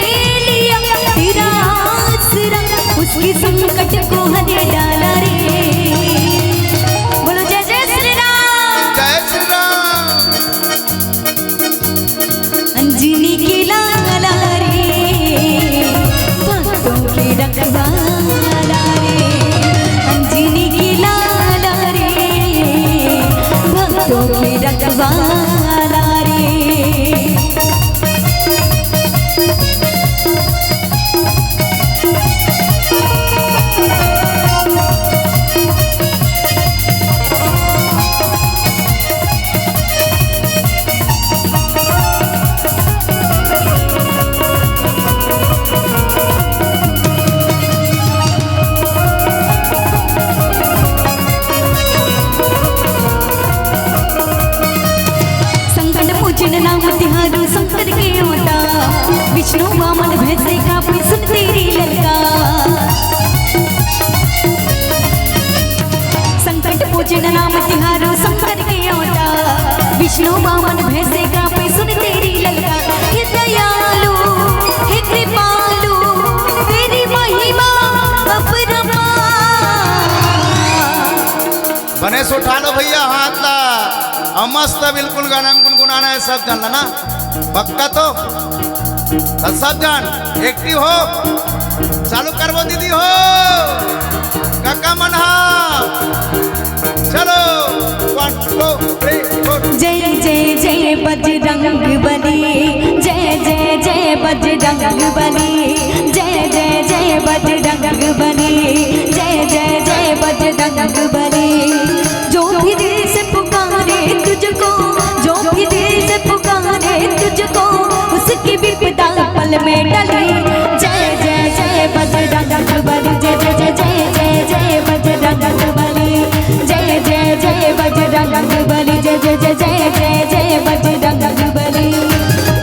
नाम तिहारो शंकर के ओटा, विष्णु वामन भैंसे कापे सुन तेरी ललकार। संकट मोचन नाम तिहारो शंकर के ओटा, विष्णु वामन भैंसे कापे सुन तेरी ललकार। हे दयालु, हे कृपालु, तेरी महिमा अपरंपार। बने से उठा लो भैया हाथ ला, अउ मस्त बिल्कुल गाना में गुनगुनाना हे सब झन ला ना, पक्का तो? त सब झन एक्टिव हो, चालू करबो दीदी हो, काका मन हा, चलो, वन टू थ्री फोर। जय जय जय बजरंग बली, जय जय जय बजरंग बली, जय जय जय बजरंग बली, जय जय जय बजरंग बली। जो भी दिल से पुकारे तुझको, जो भी दिल से पुकारे तुझको, उसकी विपदा पल में टली। जय जय जय बजरंग बली, जय जय जय जय जय जय बजरंग बली, जय जय जय बजरंग बली, जय जय जय जय जय जय बजरंग बली।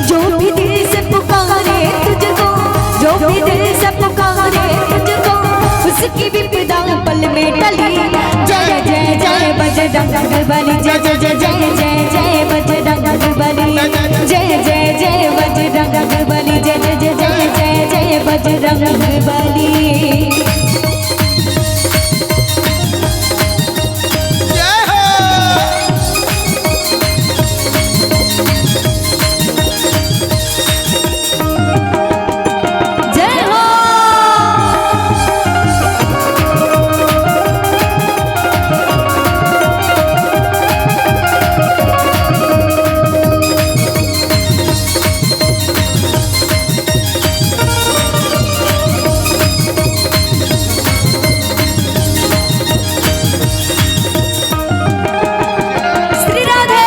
जो भी दिल से पुकारे तुझको, जो भी दिल से पुकारे तुझको, उसकी विपदा पल में टली। जय जय जय बजरंग बली, जय जय जय जय जय जय बजरंग बली, जय जय जय बजरंग बली, जय जय जय जय जय बजरंग बली। जय हो। जय हो। श्री राधे।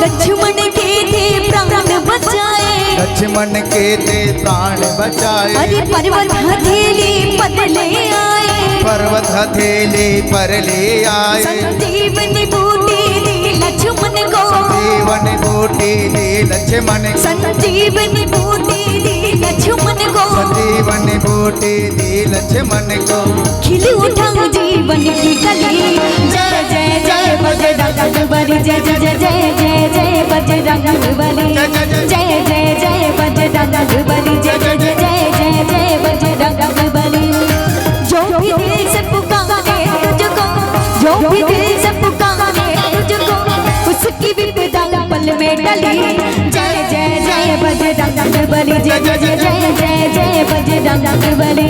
लक्ष्मण के थे प्राण बचाए। लक्ष्मण के थे प्राण बचाए। अरे पर्वत हथेली पर ले आए। पर्वत हथेली पर ले आए। संजीवनी बूटी दी लक्ष्मण को। संजीवनी बूटी दी लक्ष्मण को। संजीवनी बूटी दी लक्ष्मण को। संजीवनी बूटी दी लक्ष्मण को। खिल उठा जीवन की कली। जय जय जय बजरंग बली, जय जय जय जय जय जय बजरंग बली, जय जय जय जय बजरंग बली, जय जय जय जय जय बजरंग बली। जो भी दिल से पुकारे तुझको, जो भी दिल से पुकारे तुझको, उसकी विपदा पल में टली। जय जय जय बजरंग बली, जय जय जय जय जय बजरंग बली,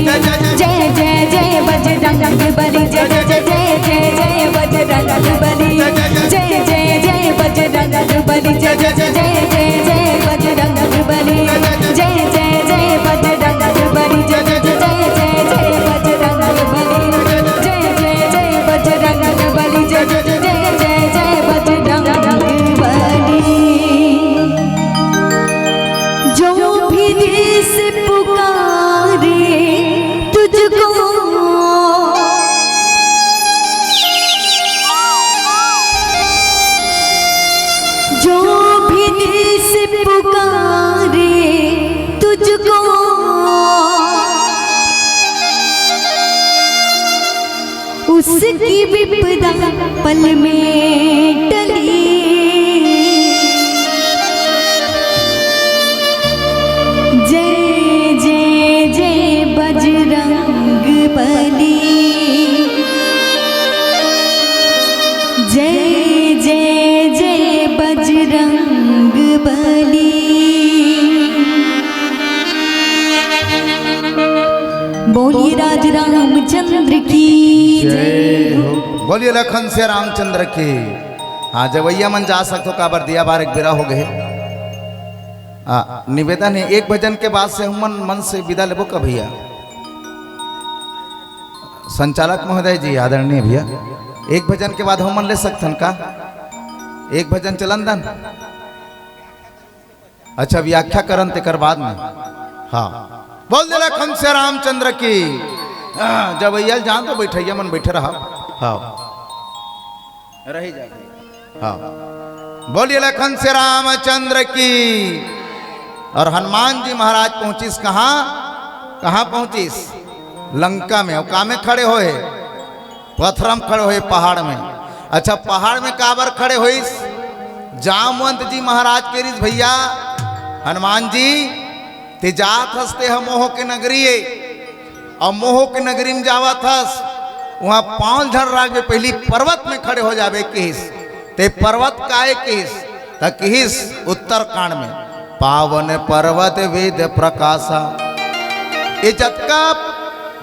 जय जय जय बजरंग बली, जय जय जय जय जय बजरंग बली, जय जय जय बजरंग बली, जय जय जय जय बजरंग बली, जय जय जय बजरंग बली, जय जय जय जय बजरंग बली, जय जय जय बजरंग बली, जय जय जय जय बजरंग बली। जो भी दिल से पुकारे तुझको, जो भी दिल से पुकारे तुझको, उसकी विपदा पल में टली। जय जय जय बजरंग बली, जय जय जय बजरंग बली। बोलिए राज रामचंद्र की जय हो। बोलिए लखन से रामचंद्र की। हाँ, जवैया मन जा सकथो, काबर दिया बार एक बेरा हो गए। आ, निवेदन है, एक भजन के बाद से हमन मन से विदा लेबो का भैया? संचालक महोदय जी, आदरणीय भैया, एक भजन के बाद हमन ले सकथन का? एक भजन चलन दन। अच्छा, व्याख्या करन तेकर बाद में। हाँ, बोल दे लखन से रामचंद्र की। हाँ, जब अइयल जान तो बैठैया मन बैठे रहा। हाँ, रही जा। हाँ, बोलिए लखन से रामचंद्र की। और हनुमान जी महाराज पहुंचिस कहाँ? कहाँ पहुंचिस? लंका में। अउ का में खड़े होए? पथरा म खड़े होए, पहाड़ में। अच्छा, पहाड़ में काबर खड़े होइस? जामवंत जी महाराज कहिस, भैया हनुमान जी, ते जात हस ते ह मोह के नगरी ए, अउ मोह के नगरी में जावत हस, उहाँ पाँव ल धर राखबे, पहिली पर्वत में खड़े हो जाबे कहिस। ते पर्वत काय कहिस? त कहिस उत्तरकांड में, पावन पर्वत वेद प्रकाशा। ये जतका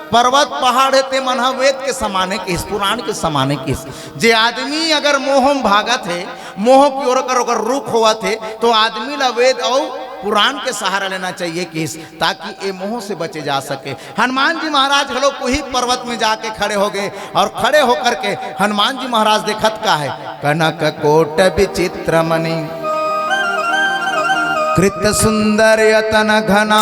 पर्वत पहाड़ हे, ते मन ह वेद के समान हे कहिस, पुराण के समान हे कहिस। जे आदमी अगर मोह म भागत हे, मोह की ओर अगर ओकर रुख होवत हे, तो आदमी ला वेद अउ पुराण के सहारा लेना चाहिए कहिस, ताकि ए मोह से बचे जा सके। हनुमान जी महाराज घलो उही पर्वत में जाके खड़े हो गए और खड़े होकर के हनुमान जी महाराज देखत का हे, कनक कोट विचित्र मणि कृत सुंदर यतन घना,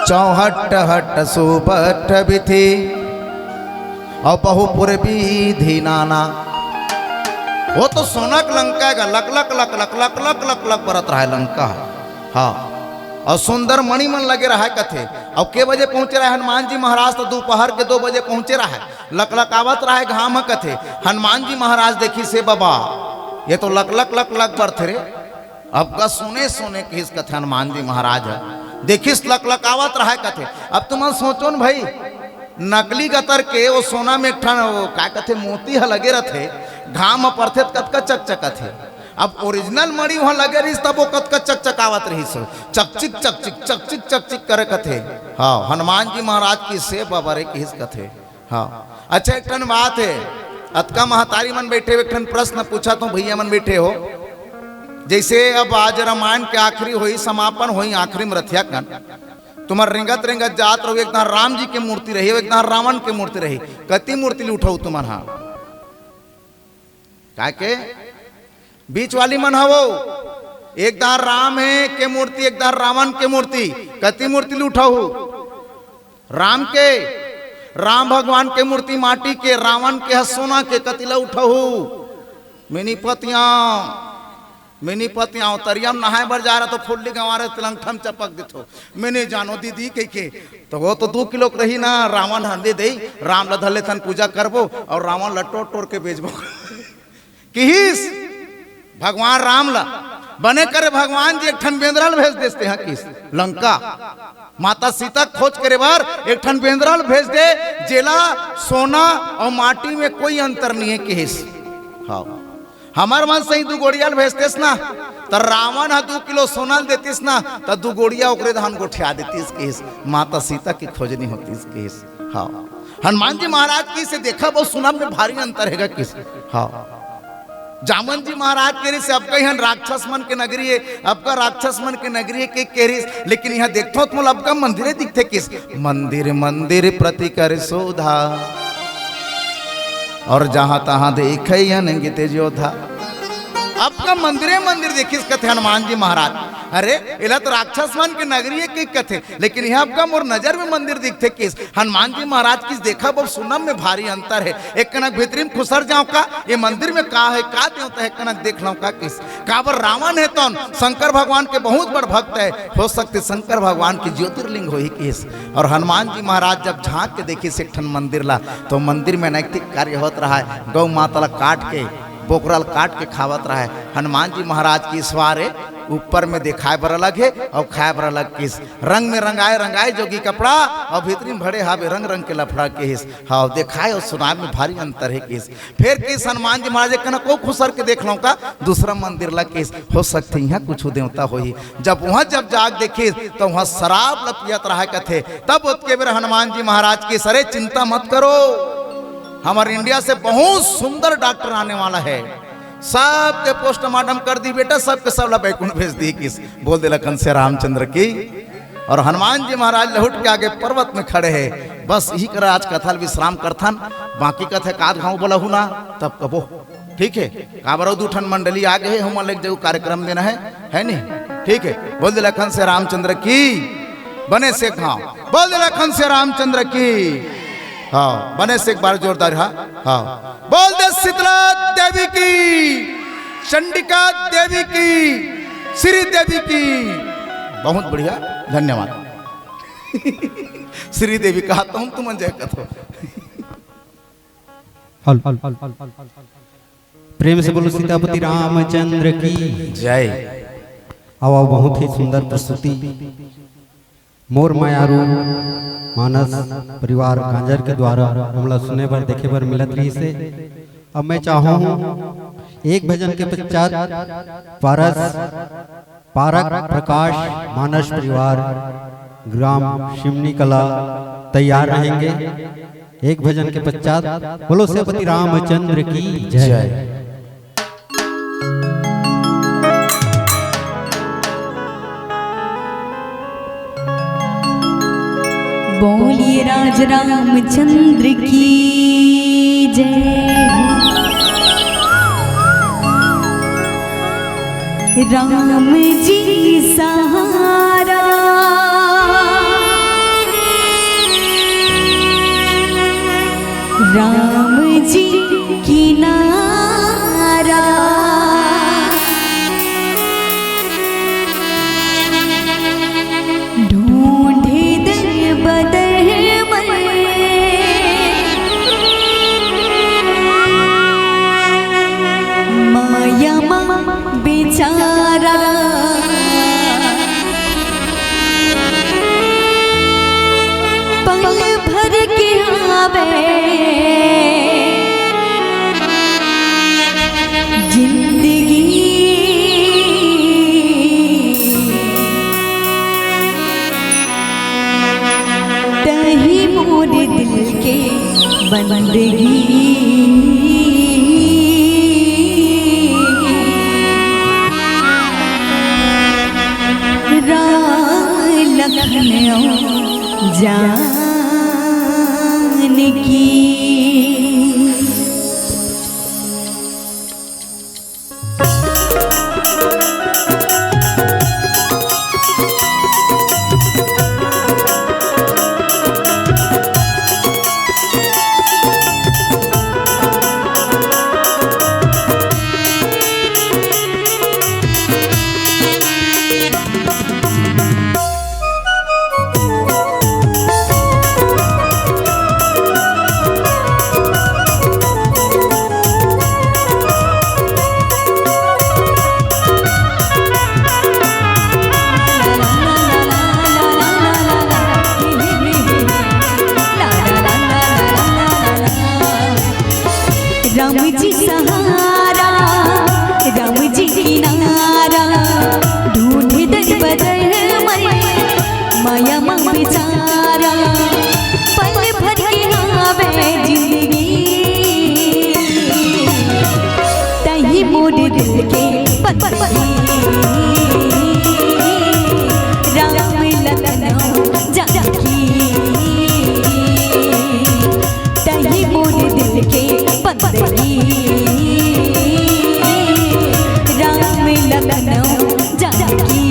चौहट हट सुबट विधि अउ बहुपुर विधि नाना। वो तो सोना के लंका हे गा, लक लक लक लक लक लक लक लक बरत रहा हे लंका। हाँ, अउ सुंदर मणि मन लगे रहा हे कथे। अउ के बजे पहुंचे रहा हे हनुमान जी महाराज? तो दोपहर के दो बजे पहुंचे रहा हे, लकलकावत रहा हे घाम ह कथे। हनुमान जी महाराज देखिस, हे बाबा, ये तो लक लक लक लक बरथे रे। अब का सोने सोने कहिस कथे हनुमान जी महाराज ह। देखिस लकलकावत रहा हे कथे। अब तुमन सोचो न भाई, नकली गतर के वो सोना में एक ठन वो का कथे मोती ह लगे रथे, घाम म परथे त कतका चकचकत हे। अब original मणि उहाँ लगे रहिस तब वो कतका चकचकावत रहिस हो, चकचिक चकचिक चकचिक चकचिक करे कथे। हाँ, हनुमान जी महाराज कहिस, हे बाबा रे कहिस कथे। हाँ, अच्छा, एक ठन बात हे, अतका महतारी मन बैठे हो, एक ठन प्रश्न पूछत हों, भैया मन बैठे हो, जैसे अब आज रामायण के आखिरी होही, समापन होही, आखिरी में रथिया कन तुमन रेंगत रेंगत जात रहो, एक दार राम जी के मूर्ति रही, एक दार रावण के मूर्ति रही, कति मूर्ति ल उठहू तुमन हा? काहे के बीच वाली मन हवो, एक दार राम हे के मूर्ति, एक दार रावण के मूर्ति, कति मूर्ति ल उठहू? राम के, राम भगवान के मूर्ति माटी के, रावण के ह सोना के, कति ल उठहू? मिनी पतियाव, मिनी पतियाव, तरिया म नहाए बर जा रहा तो फुल्ली गंवारे त लंगठा म चपक देथो, मैं नहीं जानो दीदी कह के। तो वो तो दू किलो के रही ना, रावण ह दे दे, राम ला धर लेथन, पूजा करबो अउ रावण ला टोर टोर के बेचबो। किहिस भगवान राम ला, बने करे भगवान जी एक ठन बेंदरा ल भेज देस तेहा किहिस लंका। माता सीता खोज करे बर एक ठन बेंदरा ल भेज दे, जेला सोना अउ माटी में कोई अंतर नहीं हे किहिस। हाँ, हमर मन सही दू गोड़िया ल भेजतेस ना, त रावण ह दू किलो सोना ल देतिस ना, त दू गोड़िया ओकरे धान गोठिया देतिस किहिस। माता सीता की खोजनी होतिस किहिस। हाँ, हनुमान जी महाराज कहिस, देखब अउ सुनब में भारी अंतर हे गा किहिस। हाँ, जामवंत जी महाराज कहिस, अब कहिन राक्षस मन के नगरी हे, अब का राक्षस मन के नगरी हे के कहिस, लेकिन इहाँ देखथों त मोला अब का मंदिरे दिखथे किहिस। मंदिर मंदिर प्रति कर शोधा, अउ जहाँ तहाँ देखे अनगिनत जोधा। अब का मंदिरे मंदिर देखिस कथे हनुमान जी महाराज। अरे, एला तो राक्षस मन के नगरी हे के कथे, लेकिन इहाँ अब का मोर नजर में मंदिर दिखथे किहिस। हनुमान जी महाराज कहिस, देखब अउ सुनब में भारी अंतर हे। एक कनक भीतरी में खुसर जांव का, ये मंदिर में का हे, का देवता हे, एक कनक देख लंव का किहिस। काबर रावण हे तौन शंकर भगवान के बहुत बड़ भक्त हे, हो सकथे शंकर भगवान के ज्योतिर्लिंग होही किहिस। अउ हनुमान जी महाराज जब झांक के देखिस एक ठन मंदिर ला, तो मंदिर में अनैतिक कार्य होत रहा हे। गौ माता ला काट के, बोकरा ला काट के खावत रहा हे। हनुमान जी महाराज कहिस, वाह रे, ऊपर में देखाए बर अलग हे अउ खाए बर अलग किहिस। रंग में रंगाए रंगाए जोगी कपड़ा अउ भीतरी में भरे हावे रंग रंग के लफड़ा किहिस। हाँ, देखाए अउ सुनाए में भारी अंतर हे किहिस। फेर कहिस हनुमान जी महाराज, एक कनक अउ खुसर के देख लंव का दूसरा मंदिर ला किहिस, हो सकथे इहाँ कुछु देवता होही। जब उहाँ जब जाके देखिस त उहाँ शराब ल पियत रहा हे कथे। तब ओतके बेर हनुमान जी महाराज कहिस, अरे चिंता मत करो, हमर इंडिया से बहुत सुंदर डॉक्टर आने वाला हे, सबके पोस्टमार्टम कर दिही बेटा, सबके सब ला बैकुंठ भेज दिही किहिस। बोल दे लखन से रामचंद्र की। अउ हनुमान जी महाराज लहुट के आगे पर्वत में खड़े हे, बस इही करा आज कथा ल विश्राम करथन। बाकी कथा एकाध घाव बोलहू ना, तब कबो। ठीक है, काबर अउ दू ठन मंडली आ गे हे, हमन ल एक जगह कार्यक्रम देना है, है नी? ठीक है, बोल दे लखन से रामचंद्र की, बने से एक घाव, बोल दे लखन से रामचंद्र की। हाँ, बने से एक बार जोरदार, हाँ, हाँ। बोल दे शीतला देवी की, चंडिका देवी की, श्री देवी की। बहुत बढ़िया, धन्यवाद। श्री देवी कहा तो हम तुमन जय कथो। हल, हल, हल, हल, हल, हल, हल। प्रेम से बोलो सीतापति रामचंद्र की जय। आओ, आओ, बहुत ही सुंदर प्रस्तुति मोर मयारू मानस परिवार कांजर के द्वारा हमला सुने बर, देखे बर मिलत रहिस हे। अब मैं चाहूँ एक भजन के पश्चात पारस पारक प्रकाश मानस परिवार ग्राम शिमनी कला तैयार रहेंगे। एक भजन के पश्चात बोलो सीतापति रामचंद्र की जय। जय। बोलिए राज रामचंद्र की जय। राम जी सहारा, राम जी किनारा, ढूंढे दर बदर में माया मा बेचारा। पल भर के आवे जिंदगी, तही मोर दिल के बंदगी। राम लखन अउ जानकी। राम जी सहारा, राम जी किनारा, ढूंढे दर बदर में माया मा बेचारा। पल भर के आवे जिंदगी, तही मोर दिल के बंदगी। राम लखन जानकी, तही मोर दिल के बंदगी। राम लखन जानकी।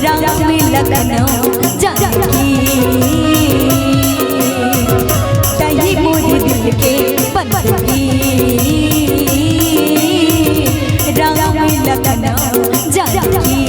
राम लखन जानकी, तही मोर दिल के बंदगी। राम लखन जानकी।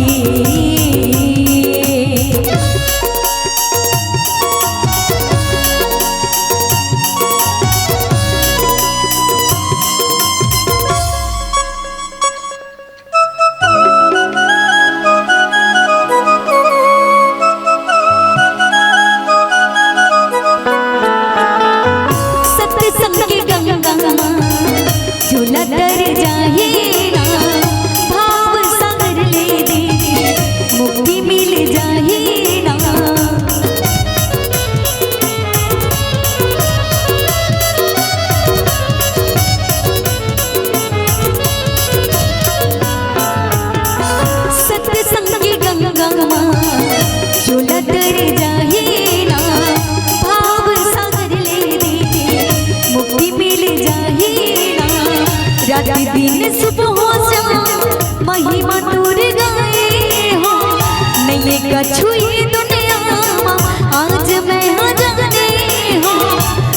सत्संग के गंगा म झूला तर जाही ना, भाव सागर ले दे, मुक्ति मिल जाही ना। सत्संग के गंगा म झूला तर जाही ना, भाव सागर ले दे, मुक्ति मिल जाही ना। रात दिन सुबह हो जा, महिमा तोर गाए हो, नइये कछु ये दुनिया म, आज मैं हा जाने हो,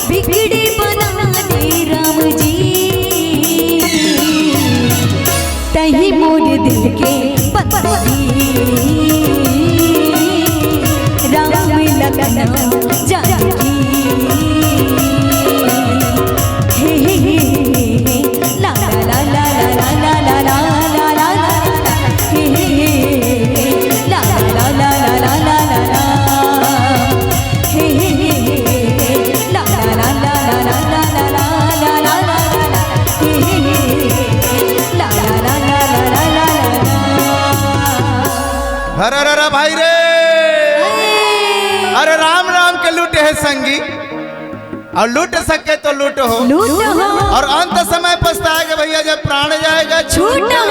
बिगड़ी बना दे राम जी। तही मोर दिल के बंदगी, राम लखन जानकी। हे, हे, हे, हे, हे, ला, ला, ला। हे, हे, हे, हे, हे, ला, ला, ला। हे, हे, हे, हे, हे, ला, ला, ला। हे, हे, हे, हे, हे, ला, ला, ला। अरे, अरे, अरे भाई रे, अरे राम नाम के लूटे हे संगी, अउ लूट सके तो लूट हो, लूट हो। अउ अंत समय पछताएगा भइया, जब प्राण जाएगा छूट हो।